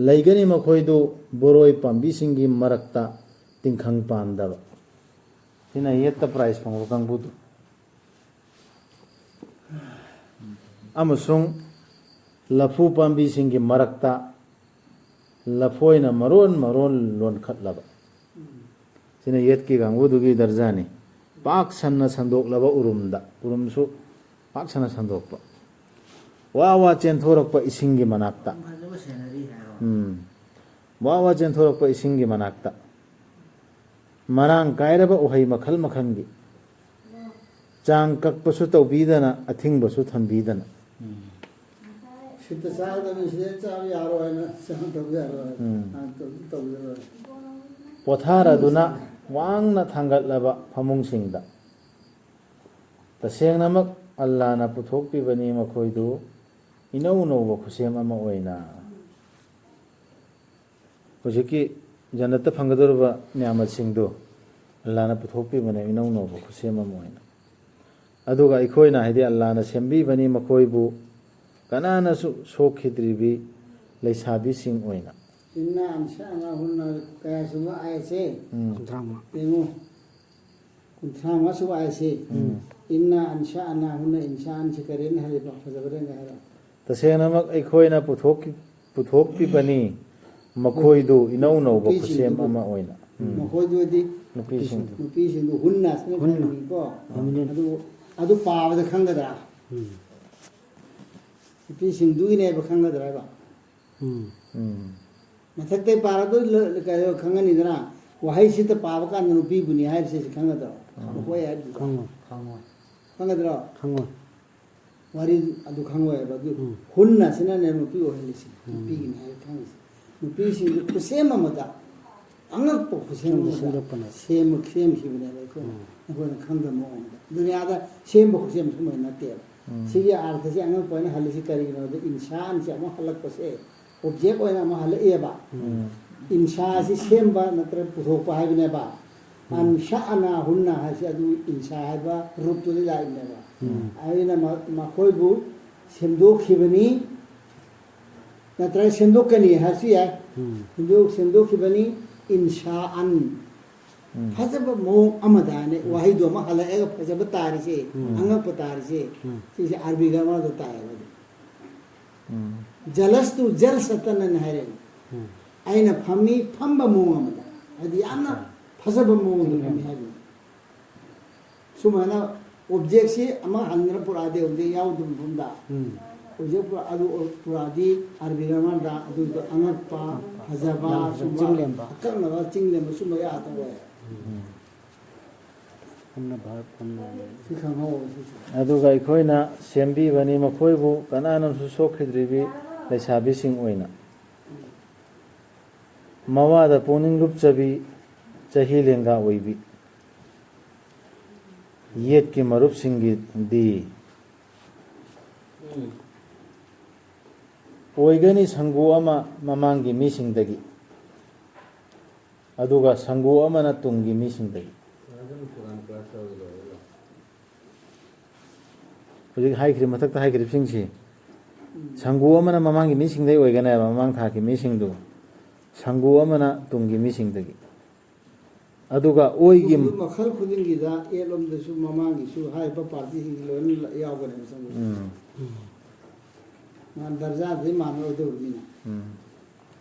ꯂꯩꯒꯅꯤ ꯃꯈꯣꯏꯗꯨ ꯕꯣꯔꯣꯏ ꯄꯥꯝꯕꯤꯁꯤꯡꯒꯤ ꯃꯔꯛꯇ ꯇꯤꯡꯈꯪ ꯄꯥꯟꯗꯕ꯫ ꯁꯤꯅ ꯌꯦꯠꯇ ꯄ꯭ꯔꯥꯏꯖ ꯐꯪꯕ ꯀꯥꯡꯕꯨꯗꯨ꯫ ꯑꯃꯁꯨꯡ ꯂꯐꯨ ꯄꯥꯝꯕꯤꯁꯤꯡꯒꯤ ꯃꯔꯛꯇ ꯂꯐꯣꯏꯅ ꯃꯔꯣꯟ ꯃꯔꯣꯟ ꯂꯣꯟꯈꯠꯂꯕ꯫ ꯁꯤꯅ ꯌꯦꯠꯀꯤ ꯀꯥꯡꯕꯨꯗꯨꯒꯤ ꯗꯔꯖꯥꯅꯤ꯫ ꯄꯥꯛ ꯁꯟꯅ ꯁꯟꯗꯣꯛꯂꯕ ꯎꯔꯨꯝꯗ, ꯎꯔꯨꯝꯁꯨ ꯄꯥꯛ ꯁꯟꯅ ꯁꯟꯗꯣꯛꯄ꯫ ꯋꯥ ꯋꯥ ꯆꯦꯟꯊꯣꯔꯛꯄ ꯏꯁꯤꯡꯒꯤ ꯃꯅꯥꯛꯇ꯫ ꯐꯖꯕ ꯁꯦꯅꯔꯤ ꯍꯥꯏꯔꯣ꯫ ꯎꯝ꯫ ꯋꯥ ꯋꯥ ꯆꯦꯟꯊꯣꯔꯛꯄ ꯏꯁꯤꯡꯒꯤ ꯃꯅꯥꯛꯇ꯫ ꯃꯔꯥꯡ ꯀꯥꯏꯔꯕ ꯎꯍꯩ ꯃꯈꯜ ꯃꯈꯜꯒꯤ꯫ ꯆꯥꯡ ꯀꯛꯄꯁꯨ ꯇꯧꯕꯤꯗꯅ, ꯑꯊꯤꯡꯕꯁꯨ ꯊꯝꯕꯤꯗꯅ꯫ ꯁꯤꯠꯇ ꯆꯥꯒꯗꯕꯅꯤ, ꯁꯤꯗ ꯆꯥꯕ ꯌꯥꯔꯣꯏ ꯍꯥꯏꯅ ꯆꯥꯗꯕ ꯌꯥꯔꯣꯏ꯫ ꯎꯝ꯫ ꯍꯥꯟꯅ ꯇꯧꯗꯤ ꯇꯧꯖꯔꯣꯏ꯫ ꯄꯣꯊꯥꯔꯗꯨꯅ ꯋꯥꯡꯅ ꯊꯥꯡꯒꯠꯂꯕ ꯐꯃꯨꯡꯁꯤꯡꯗ꯫ ꯇꯁꯦꯡꯅꯃꯛ ꯑꯜꯂꯥꯅ ꯄꯨꯊꯣꯛꯄꯤꯕꯅꯤ ꯃꯈꯣꯏꯗꯨ ꯏꯅꯧ ꯅꯧꯕ ꯈꯨꯠꯁꯦꯝ ꯑꯃ ꯑꯣꯏꯅ꯫ ꯍꯧꯖꯤꯛꯀꯤ ꯖꯟꯅꯠꯇ ꯐꯪꯒꯗꯧꯔꯤꯕ ꯅꯤꯌꯥꯃꯠꯁꯤꯡꯗꯨ ꯑꯜꯂꯥꯅ ꯄꯨꯊꯣꯛꯄꯤꯕꯅꯦ ꯏꯅꯧ ꯅꯧꯕ ꯈꯨꯠꯁꯦꯝ ꯑꯃ ꯑꯣꯏꯅ꯫ ꯑꯗꯨꯒ ꯑꯩꯈꯣꯏꯅ, ꯍꯥꯏꯗꯤ ꯑꯜꯂꯥꯅ ꯁꯦꯝꯕꯤꯕꯅꯤ ꯃꯈꯣꯏꯕꯨ ꯀꯅꯥꯅꯁꯨ ꯁꯣꯛꯈꯤꯗ꯭ꯔꯤꯕꯤ ꯂꯩꯁꯥꯕꯤꯁꯤꯡ ꯑꯣꯏꯅ꯫ ꯏꯟꯅꯥ ꯑꯟꯁꯥꯅꯥꯍꯨꯟꯅ ꯀꯌꯥ ꯁꯨꯕ ꯑꯥꯌꯠꯁꯦ? ꯎꯝ꯫ ꯀꯨꯟꯊ꯭ꯔꯥ ꯃꯉꯥ꯫ ꯌꯦꯡꯉꯨ, ꯀꯨꯟꯊ꯭ꯔꯥ ꯃꯉꯥ ꯁꯨꯕ ꯑꯥꯌꯠꯁꯦ꯫ ꯎꯝ꯫ ꯏꯟꯅꯥ ꯑꯟꯁꯥꯅꯥꯍꯨꯟꯅ, ꯏꯟꯁꯥꯟꯁꯦ ꯀꯔꯤꯅ ꯍꯥꯏꯔꯤꯕ? ꯐꯖꯕ꯭ꯔꯅ ꯍꯥꯏꯔꯣ꯫ ꯇꯁꯦꯡꯅꯃꯛ ꯑꯩꯈꯣꯏꯅ ꯄꯨꯊꯣꯛꯈꯤ-, ꯄꯨꯊꯣꯛꯄꯤꯕꯅꯤ ꯃꯈꯣꯏꯗꯨ ꯏꯅꯧ ꯅꯧꯕ ꯈꯨꯠꯁꯦꯝ ꯅꯨꯄꯤꯁꯤꯡꯗꯨꯕꯨ꯫ ꯑꯃ ꯑꯣꯏꯅ꯫ ꯎꯝ꯫ ꯃꯈꯣꯏꯗꯨꯗꯤ ꯅꯨꯄꯤꯁꯤꯡꯗꯨ꯫ ꯅꯨꯄꯤꯁꯤꯡꯗꯨ ꯍꯨꯟꯅ ꯁꯤꯅ ꯍꯨꯟꯅ꯫ ꯈꯪꯉꯤꯀꯣ꯫ ꯐꯦꯃꯤꯅꯤꯟ꯫ ꯑꯗꯨ, ꯑꯗꯨ ꯄꯥꯕꯗ ꯈꯪꯒꯗ꯭ꯔꯥ? ꯎꯝ꯫ ꯅꯨꯄꯤꯁꯤꯡꯗꯨꯒꯤꯅꯦꯕ ꯈꯪꯒꯗ꯭ꯔꯥ ꯍꯥꯏꯕ? ꯎꯝ꯫ ꯎꯝ꯫ ꯃꯊꯛꯇꯩ ꯄꯥꯔꯗꯨ ꯂ-, ꯀꯩꯅꯣ ꯈꯪꯉꯅꯤꯗꯅ, ꯋꯥꯍꯩꯁꯤꯗ ꯄꯥꯕ ꯀꯥꯟꯗ ꯅꯨꯄꯤꯕꯨꯅꯤ ꯍꯥꯏꯕꯁꯦ ꯁꯤ ꯈꯪꯒꯗ꯭ꯔꯣ? ꯎꯝ꯫ ꯃꯈꯣꯏ ꯍꯥꯏꯕꯗꯨꯗ꯫ ꯈꯪꯉꯣꯏ꯫ ꯈꯪꯉꯣꯏ꯫ ꯈꯪꯒꯗ꯭ꯔꯣ? ꯈꯪꯉꯣꯏ꯫ ꯋꯥꯔꯤ ꯑꯗꯨ ꯈꯪꯉꯣꯏ ꯍꯥꯏꯕ꯫ ꯑꯗꯨ ꯎꯝ꯫ ꯍꯨꯟꯅ ꯁꯤꯅꯅꯦ ꯅꯨꯄꯤ ꯑꯣꯏꯍꯜꯂꯤꯁꯤ꯫ ꯎꯝ꯫ ꯅꯨꯄꯤꯒꯤꯅꯤ ꯍꯥꯏꯕ ꯈꯪꯉꯤꯁꯤ꯫ ꯅꯨꯄꯤꯁꯤꯡꯗꯨ ꯈꯨꯠꯁꯦꯝ ꯑꯃꯗ, ꯑꯉꯛꯄ ꯈꯨꯠꯁꯦꯝ ꯑꯃꯗ ꯁꯦꯝꯗꯣꯛꯄꯅꯦ꯫ ꯁꯦꯝ-, ꯁꯦꯝꯈꯤꯕꯅꯦꯕ ꯑꯩꯈꯣꯏꯅ꯫ ꯎꯝ꯫ ꯑꯩꯈꯣꯏꯅ ꯈꯪꯗꯕ ꯃꯑꯣꯡꯗ꯫ ꯗꯨꯅꯤꯌꯥꯗ ꯁꯦꯝꯕ ꯈꯨꯠꯁꯦꯝ ꯁꯨꯝꯕ ꯅꯠꯇꯦꯕ꯫ ꯎꯝ꯫ ꯁꯤꯒꯤ ꯑꯥꯔꯊꯁꯦ ꯑꯉꯛꯄ ꯑꯣꯏꯅ ꯍꯜꯂꯤꯁꯤ ꯀꯔꯤꯒꯤꯅꯣꯗ, ꯏꯟꯁꯥꯟꯁꯦ ꯑꯃꯨꯛ ꯍꯜꯂꯛꯄꯁꯦ, ꯑꯣꯕꯖꯦꯛ ꯑꯣꯏꯅ ꯑꯃꯨꯛ ꯍꯜꯂꯛꯑꯦꯕ꯫ ꯎꯝ꯫ ꯏꯟꯁꯥꯁꯤ ꯁꯦꯝꯕ ꯅꯠꯇ꯭ꯔꯒ ꯄꯨꯊꯣꯛꯄ ꯍꯥꯏꯕꯅꯦꯕ꯫ ꯎꯝ꯫ ꯑꯟꯁꯥꯑꯅꯥꯍꯨꯟꯅ ꯍꯥꯏꯁꯦ ꯑꯗꯨ ꯏꯟꯁꯥ ꯍꯥꯏꯕ ꯔꯨꯠꯇꯨꯗꯤ ꯂꯥꯛꯏꯕꯅꯦꯕ꯫ ꯎꯝ꯫ ꯑꯗꯨꯅ ꯃ-, ꯃꯈꯣꯏꯕꯨ ꯁꯦꯝꯗꯣꯛꯈꯤꯕꯅꯤ, ꯅꯠꯇ꯭ꯔꯒ ꯁꯦꯝꯗꯣꯛꯀꯅꯤ ꯍꯥꯏꯔꯁꯨ ꯌꯥꯏ꯫ ꯎꯝ꯫ ꯁꯦꯝꯗꯣꯛ-, ꯁꯦꯝꯗꯣꯛꯈꯤꯕꯅꯤ, ꯏꯟꯁꯥꯑꯟ꯫ ꯎꯝ꯫ ꯐꯖꯕ ꯃꯑꯣꯡ ꯑꯃꯗ ꯍꯥꯏꯅ ꯋꯥꯍꯩꯗꯣ ꯑꯃ ꯍꯜꯂꯛꯑꯒ ꯐꯖꯕ ꯇꯥꯔꯤꯁꯦ, ꯎꯝ꯫ ꯑꯉꯛꯄ ꯇꯥꯔꯤꯁꯦ, ꯎꯝ꯫ ꯁꯤꯁꯦ ꯑꯥꯔꯕꯤ ꯒ꯭ꯔꯥꯃꯔꯗ ꯇꯥꯏꯌꯦꯕ ꯑꯗꯨ꯫ ꯎꯝ꯫ ꯖꯂꯁꯇꯨ ꯖꯜꯁꯇꯟ ꯑꯅ ꯍꯥꯏꯔꯦ꯫ ꯎꯝ꯫ ꯑꯩꯅ ꯐꯝꯃꯤ, ꯐꯝꯕ ꯃꯑꯣꯡ ꯑꯃꯗ, ꯍꯥꯏꯗꯤ ꯌꯥꯝꯅ ꯐꯖꯕ ꯃꯑꯣꯡꯗ ꯐꯝꯃꯤ ꯍꯥꯏꯕꯅꯤ꯫ ꯁꯨꯃꯥꯏꯅ ꯑꯣꯕꯖꯦꯛꯁꯤ ꯑꯃ ꯍꯟꯗꯅ ꯄꯨꯔꯛꯑꯗꯤ ꯍꯧꯖꯤꯛ ꯌꯥꯎꯗꯕ ꯃꯐꯝꯗ ꯎꯝ꯫ ꯑꯣꯕꯖꯦꯛ ꯄꯨꯔꯛ-, ꯑꯗꯨ ꯄꯨꯔꯛꯑꯗꯤ ꯑꯥꯔꯕꯤ ꯒ꯭ꯔꯥꯃꯔꯗ ꯑꯗꯨꯗꯣ ꯑꯉꯛꯄ, ꯐꯖꯕ, ꯌꯥꯝ ꯐꯖꯕ, ꯁꯨꯝꯕ ꯆꯤꯡꯂꯦꯝꯕ꯫ ꯑꯀꯛꯅꯕ ꯆꯤꯡꯂꯦꯝꯕ ꯁꯨꯝꯕ ꯌꯥꯗꯕ ꯑꯣꯏ꯫ ꯎꯝ꯫ ꯁꯤ ꯈꯪꯍꯧꯕ ꯁꯤꯁꯦ꯫ ꯑꯗꯨꯒ ꯑꯩꯈꯣꯏꯅ ꯁꯦꯝꯕꯤꯕꯅꯤ ꯃꯈꯣꯏꯕꯨ ꯀꯅꯥꯅꯁꯨ ꯁꯣꯛꯈꯤꯗ꯭ꯔꯤꯕꯤ ꯂꯩꯁꯥꯕꯤꯁꯤꯡ ꯑꯣꯏꯅ꯫ ꯃꯋꯥꯗ ꯄꯨꯛꯅꯤꯡ ꯂꯨꯞꯆꯕꯤ, ꯆꯍꯤ ꯂꯦꯡꯒꯥ ꯑꯣꯏꯕꯤ꯫ ꯌꯦꯠꯀꯤ ꯃꯔꯨꯞꯁꯤꯡꯒꯤꯗꯤ ꯑꯣꯏꯒꯅꯤ ꯁꯪꯒꯨ ꯑꯃ ꯃꯃꯥꯡꯒꯤ ꯃꯤꯁꯤꯡꯗꯒꯤ, ꯑꯗꯨꯒ ꯁꯪꯒꯨ ꯑꯃꯅ ꯇꯨꯡꯒꯤ ꯃꯤꯁꯤꯡꯗꯒꯤ꯫ ꯍꯧꯖꯤꯛ ꯍꯥꯏꯈ꯭ꯔꯤꯕ, ꯃꯊꯛꯇ ꯍꯥꯏꯈ꯭ꯔꯤꯕꯁꯤꯡꯁꯤ ꯁꯪꯒꯨ ꯑꯃꯅ ꯃꯃꯥꯡꯒꯤ ꯃꯤꯁꯤꯡꯗꯒꯤ ꯑꯣꯏꯒꯅꯦꯕ, ꯃꯃꯥꯡ ꯊꯥꯛꯀꯤ ꯃꯤꯁꯤꯡꯗꯨ꯫ ꯁꯪꯒꯨ ꯑꯃꯅ ꯇꯨꯡꯒꯤ ꯃꯤꯁꯤꯡꯗꯒꯤ꯫ ꯑꯗꯨꯒ ꯑꯣꯏꯒꯤ ꯃꯈꯜ ꯈꯨꯗꯤꯡꯒꯤꯗ ꯑꯦꯠꯂꯣꯝꯗꯁꯨ ꯃꯃꯥꯡꯒꯤꯁꯨ ꯍꯥꯏꯔꯤꯕ ꯄꯥꯔꯇꯤꯁꯤꯡꯁꯤ ꯂꯣꯏꯅ ꯌꯥꯎꯒꯅꯦꯕ ꯁꯪꯒꯨ꯫ ꯎꯝ꯫ ꯃꯥ ꯗꯔꯖꯥꯗꯤ ꯃꯥꯟꯅꯔꯣꯏꯗꯧꯔꯤꯃꯤꯅ꯫ ꯎꯝ꯫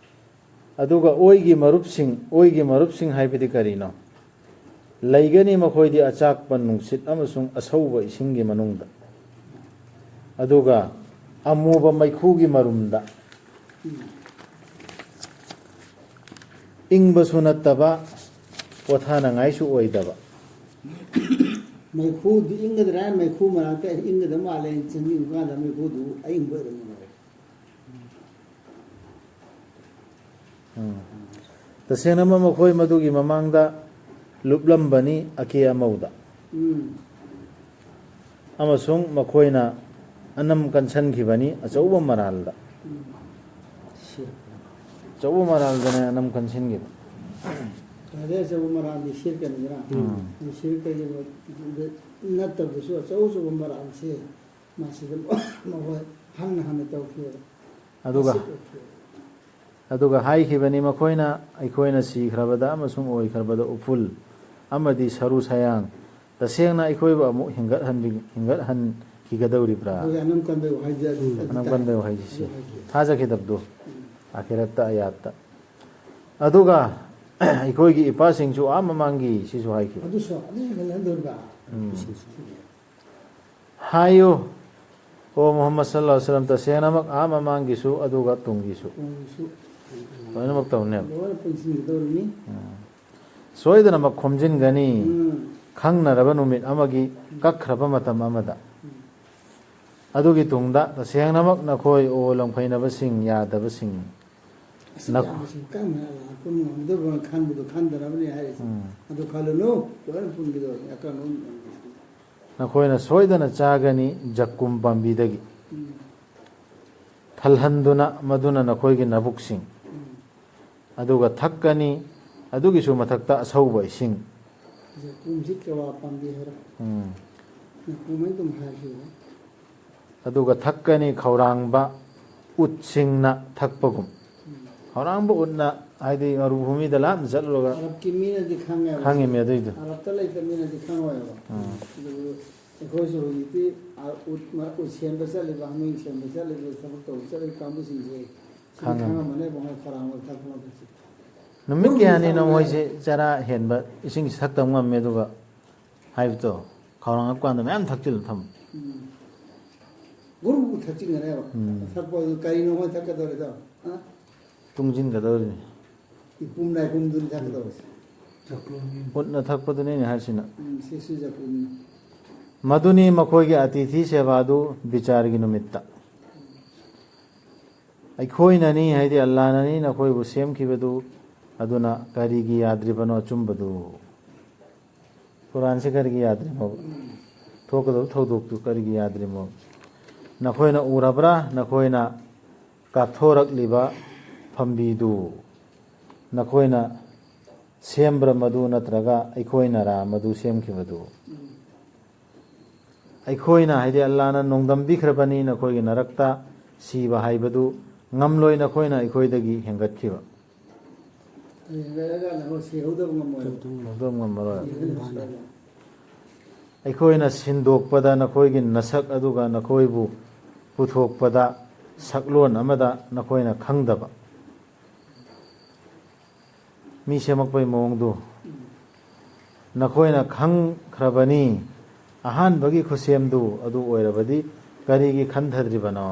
ꯑꯗꯨꯒ ꯑꯣꯏꯒꯤ ꯃꯔꯨꯞꯁꯤꯡ, ꯑꯣꯏꯒꯤ ꯃꯔꯨꯞꯁꯤꯡ ꯍꯥꯏꯕꯗꯤ ꯀꯔꯤꯅꯣ? ꯂꯩꯒꯅꯤ ꯃꯈꯣꯏꯗꯤ ꯑꯆꯥꯛꯄ ꯅꯨꯡꯁꯤꯠ ꯑꯃꯁꯨꯡ ꯑꯁꯧꯕ ꯏꯁꯤꯡꯒꯤ ꯃꯅꯨꯡꯗ, ꯑꯗꯨꯒ ꯑꯃꯨꯕ ꯃꯩꯈꯨꯒꯤ ꯃꯔꯨꯝꯗ꯫ ꯏꯪꯕꯁꯨ ꯅꯠꯇꯕ, ꯄꯣꯊꯥꯅꯉꯥꯏꯁꯨ ꯑꯣꯏꯗꯕ꯫ ꯃꯩꯈꯨꯗꯨ ꯏꯪꯒꯗ꯭ꯔꯥ ꯍꯥꯏꯅ ꯃꯩꯈꯨ ꯃꯔꯛꯇ ꯏꯪꯒꯗꯕ ꯃꯥꯜꯂꯦ ꯆꯪꯁꯤꯟꯕ ꯀꯥꯟꯗ ꯃꯩꯈꯨꯗꯨ ꯑꯏꯪꯕ ꯑꯣꯏꯔꯝꯃꯦ꯫ ꯎꯝ꯫ ꯇꯁꯦꯡꯅꯃꯛ ꯃꯈꯣꯏ ꯃꯗꯨꯒꯤ ꯃꯃꯥꯡꯗ ꯂꯨꯞꯂꯝꯕꯅꯤ ꯑꯀꯦ ꯑꯃꯧꯗ꯫ ꯎꯝ꯫ ꯑꯃꯁꯨꯡ ꯃꯈꯣꯏꯅ ꯑꯅꯝ ꯀꯟꯁꯟꯈꯤꯕꯅꯤ ꯑꯆꯧꯕ ꯃꯔꯥꯜꯗ꯫ ꯎꯝ꯫ ꯑꯆꯧꯕ ꯃꯔꯥꯜꯗꯅꯦ ꯑꯅꯝ ꯀꯟꯁꯤꯟꯈꯤꯕ꯫ ꯈ꯭ꯋꯥꯏꯗꯒꯤ ꯑꯆꯧꯕ ꯃꯔꯥꯜꯗꯤ ꯁꯤꯔꯀꯅꯤꯗꯅ꯫ ꯎꯝ꯫ ꯁꯤꯔꯀꯒꯤ ꯅꯠꯇꯕꯗꯁꯨ ꯑꯆꯧ ꯑꯆꯧꯕ ꯃꯔꯥꯜꯁꯦ ꯃꯁꯤꯗ ꯃꯈꯣꯏ ꯍꯟꯅ ꯍꯟꯅ ꯇꯧꯈꯤꯕ꯫ ꯑꯗꯨꯒ, ꯑꯁꯤ ꯑꯣꯏꯈꯤꯕ꯫ ꯑꯗꯨꯒ ꯍꯥꯏꯈꯤꯕꯅꯤ ꯃꯈꯣꯏꯅ, "ꯑꯩꯈꯣꯏꯅ ꯁꯤꯈ꯭ꯔꯕꯗ ꯑꯃꯁꯨꯡ ꯑꯣꯏꯈ꯭ꯔꯕꯗ ꯎꯐꯨꯜ ꯑꯃꯗꯤ ꯁꯔꯨ ꯁꯌꯥꯡ, ꯇꯁꯦꯡꯅ ꯑꯩꯈꯣꯏꯕꯨ ꯑꯃꯨꯛ ꯍꯤꯡꯒꯠꯍꯟꯕꯤ-, ꯍꯤꯡꯒꯠꯍꯟꯈꯤꯒꯗꯧꯔꯤꯕ꯭ꯔꯥ?" ꯑꯗꯨꯒꯤ ꯑꯅꯝ ꯀꯟꯕꯩ ꯋꯥꯍꯩꯁꯦ ꯑꯗꯨ, ꯎꯝ, ꯑꯗꯨ ꯑꯅꯝ ꯇꯥꯏ꯫ ꯀꯟꯕꯩ ꯋꯥꯍꯩꯁꯦ ꯁꯤ꯫ ꯑꯗꯨ ꯍꯥꯏꯈꯤ꯫ ꯊꯥꯖꯈꯤꯗꯕꯗꯣ꯫ ꯎꯝ꯫ ꯑꯥꯈꯤꯔꯠꯇ ꯑꯌꯥꯠꯇ꯫ ꯑꯗꯨꯒ ꯑꯩꯈꯣꯏꯒꯤ ꯏꯄꯥꯁꯤꯡꯁꯨ ꯑꯥ ꯃꯃꯥꯡꯒꯤ ꯁꯤꯁꯨ ꯍꯥꯏꯈꯤꯕ꯫ ꯑꯗꯨꯁꯨ, ꯑꯗꯨꯁꯨ ꯍꯜꯍꯟꯗꯣꯔꯤꯕ? ꯎꯝ꯫ ꯍꯥꯏꯌꯨ, ꯑꯣ ꯃꯨꯍꯝꯃꯗ ꯁꯜꯂꯜꯂꯥꯍꯨ ꯑꯂꯩꯍꯤ ꯋꯁꯜꯂꯝ, ꯇꯁꯦꯡꯅꯃꯛ ꯑꯥ ꯃꯃꯥꯡꯒꯤꯁꯨ ꯑꯗꯨꯒ ꯇꯨꯡꯒꯤꯁꯨ ꯇꯨꯡꯒꯤꯁꯨ ꯂꯣꯏꯅꯃꯛ ꯇꯧꯅꯦꯕ꯫ ꯂꯣꯏꯅ ꯄꯨꯟꯁꯤꯟꯒꯗꯧꯔꯤꯅꯤ꯫ ꯎꯝ꯫ ꯁꯣꯏꯗꯅꯃꯛ ꯈꯣꯝꯖꯤꯟꯒꯅꯤ꯫ ꯎꯝ꯫ ꯈꯪꯅꯔꯕ ꯅꯨꯃꯤꯠ ꯑꯃꯒꯤ ꯀꯛꯈ꯭ꯔꯕ ꯃꯇꯝ ꯑꯃꯗ꯫ ꯑꯗꯨꯒꯤ ꯇꯨꯡꯗ ꯇꯁꯦꯡꯅꯃꯛ ꯅꯈꯣꯏ, ꯑꯣ ꯂꯝꯈꯩꯅꯕꯁꯤꯡ, ꯌꯥꯗꯕꯁꯤꯡ, ꯑꯁ, ꯅꯈꯣ- ꯌꯥꯝꯅꯁꯨ ꯀꯟꯅ ꯂꯥꯛꯄ ꯉꯝꯗꯕ ꯈꯟꯕꯗꯣ ꯈꯟꯗꯅꯕꯅꯦ ꯍꯥꯏꯔꯤꯁꯦ꯫ ꯎꯝ꯫ ꯑꯗꯨ ꯈꯜꯂꯨꯅꯨ, ꯂꯣꯏꯅ ꯄꯨꯟꯈꯤꯗꯧꯔꯦ, ꯑꯀꯟꯕ ꯑꯃ ꯉꯝꯗ꯭ꯔꯁꯨ꯫ ꯅꯈꯣꯏꯅ ꯁꯣꯏꯗꯅ ꯆꯥꯒꯅꯤ ꯖꯛꯀꯨꯝ ꯄꯥꯝꯕꯤꯗꯒꯤ꯫ ꯎꯝ꯫ ꯊꯜꯍꯟꯗꯨꯅ ꯃꯗꯨꯅ ꯅꯈꯣꯏꯒꯤ ꯅꯕꯨꯛꯁꯤꯡ꯫ ꯎꯝ꯫ ꯑꯗꯨꯒ ꯊꯛꯀꯅꯤ, ꯑꯗꯨꯒꯤꯁꯨ ꯃꯊꯛꯇ ꯑꯁꯧꯕ ꯏꯁꯤꯡ꯫ ꯖꯛꯀꯨꯝꯁꯤ ꯀꯋꯥ ꯄꯥꯝꯕꯤ ꯍꯥꯏꯔꯣ? ꯎꯝ꯫ ꯖꯛꯀꯨꯝ ꯍꯥꯏꯅ ꯑꯗꯨꯝ ꯍꯥꯏꯔꯁꯨ ꯌꯥꯏ꯫ ꯑꯗꯨꯒ ꯊꯛꯀꯅꯤ ꯈꯧꯔꯥꯡꯕ ꯎꯠꯁꯤꯡꯅ ꯊꯛꯄꯒꯨꯝ꯫ ꯎꯝ꯫ ꯈꯧꯔꯥꯡꯕ ꯎꯠꯅ ꯍꯥꯏꯗꯤ ꯃꯔꯨꯚꯨꯃꯤꯗ ꯂꯥꯞꯅ ꯆꯠꯂꯨꯔꯒ ꯑꯔꯕꯀꯤ ꯃꯤꯅꯗꯤ ꯈꯪꯉꯦꯕ꯫ ꯈꯪꯉꯤꯃꯤ ꯑꯗꯨꯏꯗꯣ꯫ ꯑꯔꯕꯇ ꯂꯩꯇꯕ ꯃꯤꯅꯗꯤ ꯈꯪꯉꯣꯏꯕ꯫ ꯎꯝ꯫ ꯑꯗꯨꯕꯨ ꯑꯩꯈꯣꯏꯁꯨ ꯍꯧꯖꯤꯛꯇꯤ, ꯑ, ꯎꯠ ꯃ-, ꯎꯠ ꯁꯦꯝꯕ ꯆꯠꯂꯤꯕ, ꯍꯥꯃꯦꯡ ꯁꯦꯝꯕ ꯆꯠꯂꯤꯕ, ꯊꯕꯛ ꯇꯧꯕ ꯆꯠꯂꯤꯕ ꯀꯥꯡꯕꯨꯁꯤꯡꯁꯦ ꯁꯤꯗꯤ ꯈꯪꯉꯦ꯫ ꯈꯪꯉꯝꯃꯅꯦꯕ, ꯃꯣꯏ ꯈꯧꯔꯥꯡꯕ ꯊꯛꯄ ꯃꯇꯝꯁꯦ꯫ ꯅꯨꯃꯤꯠ ꯑꯗꯨꯝ ꯀꯌꯥꯅꯤꯅꯣ ꯆꯥꯡ ꯃꯣꯏꯁꯦ ꯆꯔꯥ ꯍꯦꯟꯕ, ꯏꯁꯤꯡ ꯊꯛꯇꯕ ꯉꯝꯃꯦ ꯑꯗꯨꯒ ꯍꯥꯏꯕꯗꯣ? ꯈꯧꯔꯥꯡꯉꯛꯄ ꯀꯥꯟꯗ ꯃꯌꯥꯝ ꯊꯛꯆꯤꯜꯂ ꯊꯝꯃꯨ꯫ ꯎꯝ꯫ ꯒꯨꯔꯨ ꯒꯨꯔꯨ ꯊꯛꯆꯤꯟꯒꯅꯦꯕ꯫ ꯎꯝ꯫ ꯊꯛꯄ ꯑꯗꯨ ꯀꯔꯤꯅꯣ ꯃꯣꯏ ꯊꯛꯀꯗꯧꯔꯤꯗꯣ? ꯍꯥ? ꯇꯨꯡꯁꯤꯟꯒꯗꯧꯔꯤꯅꯤ꯫ ꯏꯄꯨꯝ ꯅꯥꯏꯄꯨꯝꯗꯨꯅꯤ ꯊꯛꯀꯗꯧꯔꯤꯁꯦ꯫ ꯎꯠꯅ ꯊꯛꯄꯗꯨꯅꯤ ꯑꯩꯅ ꯍꯥꯏꯁꯤꯅ꯫ ꯎꯝ, ꯁꯤꯁꯨ ꯖꯄꯨꯝꯅꯤ꯫ ꯃꯗꯨꯅꯤ ꯃꯈꯣꯏꯒꯤ ꯑꯇꯤꯊꯤ ꯁꯦꯕꯥꯗꯨ ꯕꯤꯆꯥꯔꯒꯤ ꯅꯨꯃꯤꯠꯇ꯫ ꯑꯩꯈꯣꯏꯅꯅꯤ, ꯍꯥꯏꯗꯤ ꯑꯜꯂꯥꯅꯅꯤ ꯅꯈꯣꯏꯕꯨ ꯁꯦꯝꯈꯤꯕꯗꯨ, ꯑꯗꯨꯅ ꯀꯔꯤꯒꯤ ꯌꯥꯗ꯭ꯔꯤꯕꯅꯣ ꯑꯆꯨꯝꯕꯗꯨ? ꯀꯨꯔꯥꯟꯁꯤ ꯀꯔꯤꯒꯤ ꯌꯥꯗ꯭ꯔꯤꯃꯣ? ꯊꯣꯛꯀꯗꯕ ꯊꯧꯗꯣꯛꯇꯨ ꯀꯔꯤꯒꯤ ꯌꯥꯗ꯭ꯔꯤꯃꯣ? ꯅꯈꯣꯏꯅ ꯎꯔꯕ꯭ꯔꯥ? ꯅꯈꯣꯏꯅ ꯀꯥꯞꯊꯣꯔꯛꯂꯤꯕ ꯐꯝꯕꯤꯗꯨ ꯅꯈꯣꯏꯅ ꯁꯦꯝꯕ꯭ꯔꯥ ꯃꯗꯨ, ꯅꯠꯇ꯭ꯔꯒ ꯑꯩꯈꯣꯏꯅꯔꯥ ꯃꯗꯨ ꯁꯦꯝꯈꯤꯕꯗꯨ? ꯑꯩꯈꯣꯏꯅ, ꯍꯥꯏꯗꯤ ꯑꯜꯂꯥꯅ ꯅꯣꯡꯗꯝꯕꯤꯈ꯭ꯔꯕꯅꯤ, ꯅꯈꯣꯏꯒꯤ ꯅꯔꯛꯇ ꯁꯤꯕ ꯍꯥꯏꯕꯗꯨ ꯉꯝꯂꯣꯏ, ꯅꯈꯣꯏꯅ ꯑꯩꯈꯣꯏꯗꯒꯤ ꯍꯦꯟꯒꯠꯈꯤꯕ꯫ ꯍꯦꯟꯒꯠꯂꯒ ꯅꯈꯣꯏ ꯁꯤꯍꯧꯗꯕ ꯉꯝꯃꯣꯏ꯫ ꯁꯤꯍꯧꯗꯕ ꯉꯝꯃꯔꯣꯏ꯫ ꯑꯩꯈꯣꯏꯅ ꯁꯤꯟꯗꯣꯛꯄꯗ ꯅꯈꯣꯏꯒꯤ ꯅꯁꯛ, ꯑꯗꯨꯒ ꯅꯈꯣꯏꯕꯨ ꯄꯨꯊꯣꯛꯄꯗ ꯁꯛꯂꯣꯟ ꯑꯃꯗ ꯅꯈꯣꯏꯅ ꯈꯪꯗꯕ꯫ ꯃꯤ ꯁꯦꯝꯃꯛꯄꯒꯤ ꯃꯑꯣꯡꯗꯨ ꯅꯈꯣꯏꯅ ꯈꯪꯈ꯭ꯔꯕꯅꯤ꯫ ꯑꯍꯥꯟꯕꯒꯤ ꯈꯨꯠꯁꯦꯝꯗꯨ ꯑꯗꯨ ꯑꯣꯏꯔꯕꯗꯤ ꯀꯔꯤꯒꯤ ꯈꯟꯊꯗ꯭ꯔꯤꯕꯅꯣ?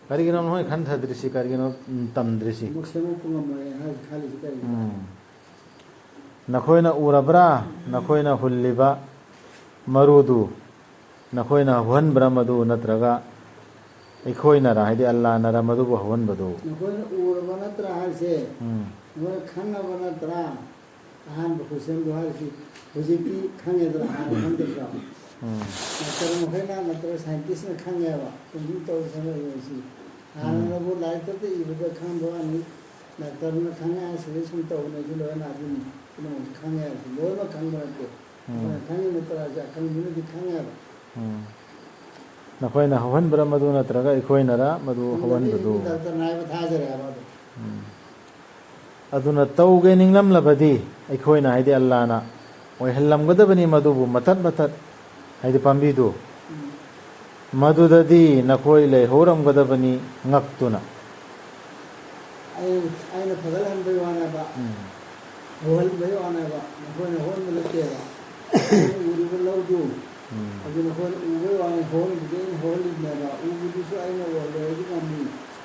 ꯀꯔꯤꯒꯤꯅꯣ ꯅꯈꯣꯏ ꯈꯟꯊꯗ꯭ꯔꯤꯁꯤ? ꯀꯔꯤꯒꯤꯅꯣ, ꯎꯝ, ꯇꯝꯗ꯭ꯔꯤꯁꯤ? ꯑꯃꯨꯛ ꯁꯦꯝꯃꯛꯄ ꯉꯝꯃꯣꯏ ꯍꯥꯏ ꯈꯜꯂꯤꯁꯤ ꯀꯔꯤꯒꯤꯅꯣ? ꯎꯝ꯫ ꯅꯈꯣꯏꯅ ꯎꯔꯕ꯭ꯔꯥ? ꯅꯈꯣꯏꯅ ꯍꯨꯜꯂꯤꯕ ꯃꯔꯨꯗꯨ ꯅꯈꯣꯏꯅ ꯍꯧꯍꯟꯕ꯭ꯔꯥ ꯃꯗꯨ, ꯅꯠꯇ꯭ꯔꯒ ꯑꯩꯈꯣꯏꯅꯔ, ꯍꯥꯏꯗꯤ ꯑꯜꯂꯥꯅꯔ ꯃꯗꯨꯕꯨ ꯍꯧꯍꯟꯕꯗꯨ? ꯅꯈꯣꯏꯅ ꯎꯔꯕ ꯅꯠꯇ꯭ꯔꯥ ꯍꯥꯏꯁꯦ? ꯎꯝ꯫ ꯅꯈꯣꯏꯅ ꯈꯪꯉꯕ ꯅꯠꯇ꯭ꯔꯥ? ꯑꯍꯥꯟꯕ question ꯗꯣ ꯍꯥꯏꯔꯤꯁꯤ ꯍꯧꯖꯤꯛꯇꯤ ꯈꯪꯉꯦꯗꯅ, ꯍꯥꯟꯅ ꯈꯪꯗꯕ꯭ꯔꯣ? ꯎꯝ꯫ ꯗꯥꯛꯇꯔ ꯃꯈꯩꯅ ꯅꯠꯇ꯭ꯔꯒ scientist ꯅ ꯈꯪꯉꯦꯕ, ꯁꯨꯝ ꯁꯨꯝ ꯇꯧꯔ ꯁꯦꯝꯃꯛꯏꯕ ꯁꯤ꯫ ꯎꯝ꯫ ꯍꯥꯟꯅꯅꯕꯨ ꯂꯥꯏꯔꯤꯛꯇꯗ ꯏꯕꯗ ꯈꯪꯕ ꯋꯥꯅꯤ, ꯗꯥꯛꯇꯔꯅ ꯈꯪꯉꯦ ꯍꯥꯏꯁꯤꯗꯤ ꯁꯨꯝ ꯇꯧꯕꯅꯦ, ꯁꯤ ꯂꯣꯏꯅ ꯑꯗꯨꯅꯤ, ꯄꯨꯝꯅꯃꯛꯁꯨ ꯈꯪꯉꯦ ꯍꯥꯏꯕꯁꯤ ꯂꯣꯏꯅꯃꯛ ꯈꯪꯕ ꯅꯠꯇꯦ꯫ ꯎꯝ꯫ ꯑꯩꯈꯣꯏꯅ ꯈꯪꯉꯤ ꯅꯠꯇ꯭ꯔꯥ ꯍꯥꯏꯁꯦ ꯑꯈꯪꯕꯅꯗꯤ ꯈꯪꯉꯦꯕ꯫ ꯎꯝ꯫ ꯅꯈꯣꯏꯅ ꯍꯧꯍꯟꯕ꯭ꯔꯥ ꯃꯗꯨ, ꯅꯠꯇ꯭ꯔꯒ ꯑꯩꯈꯣꯏꯅꯔ ꯃꯗꯨ ꯍꯧꯍꯟꯕꯗꯨ? ꯗꯥꯛꯇꯔꯅ ꯍꯥꯏꯕ ꯊꯥꯖꯔꯦ ꯍꯥꯏꯕ ꯑꯗꯣ꯫ ꯎꯝ꯫ ꯑꯗꯨꯅ ꯇꯧꯒꯦ ꯅꯤꯡꯂꯝꯂꯕꯗꯤ ꯑꯩꯈꯣꯏꯅ, ꯍꯥꯏꯗꯤ ꯑꯜꯂꯥꯅ ꯑꯣꯏꯍꯜꯂꯝꯒꯗꯕꯅꯤ ꯃꯗꯨꯕꯨ ꯃꯊꯠ ꯃꯊꯠ, ꯍꯥꯏꯗꯤ ꯄꯥꯝꯕꯤꯗꯨ꯫ ꯎꯝ꯫ ꯃꯗꯨꯗꯗꯤ ꯅꯈꯣꯏ ꯂꯩꯍꯧꯔꯝꯒꯗꯕꯅꯤ ꯉꯛꯇꯨꯅ꯫ ꯑꯩ-, ꯑꯩꯅ ꯐꯒꯠꯍꯟꯕꯩ ꯋꯥꯅꯦꯕ꯫ ꯎꯝ꯫ ꯍꯧꯍꯟꯕꯩ ꯋꯥꯅꯦꯕ, ꯅꯈꯣꯏꯅ ꯍꯧꯍꯟꯕ ꯅꯠꯇꯦꯕ꯫ ꯑꯩꯅ ꯎꯔꯤꯕ ꯂꯧꯗꯨ, ꯎꯝ꯫ ꯑꯗꯨ ꯅꯈꯣꯏꯅ ꯎꯕꯩ ꯋꯥꯅꯤ, ꯍꯧꯍꯟꯕꯗꯤ ꯑꯩꯅ ꯍꯧꯍꯜꯂꯤꯕꯅꯦꯕ꯫ ꯎꯕꯗꯨꯁꯨ ꯑꯩꯅ ꯎꯍꯜꯂꯦ ꯍꯥꯏꯗꯤ ꯉꯝꯃꯤ꯫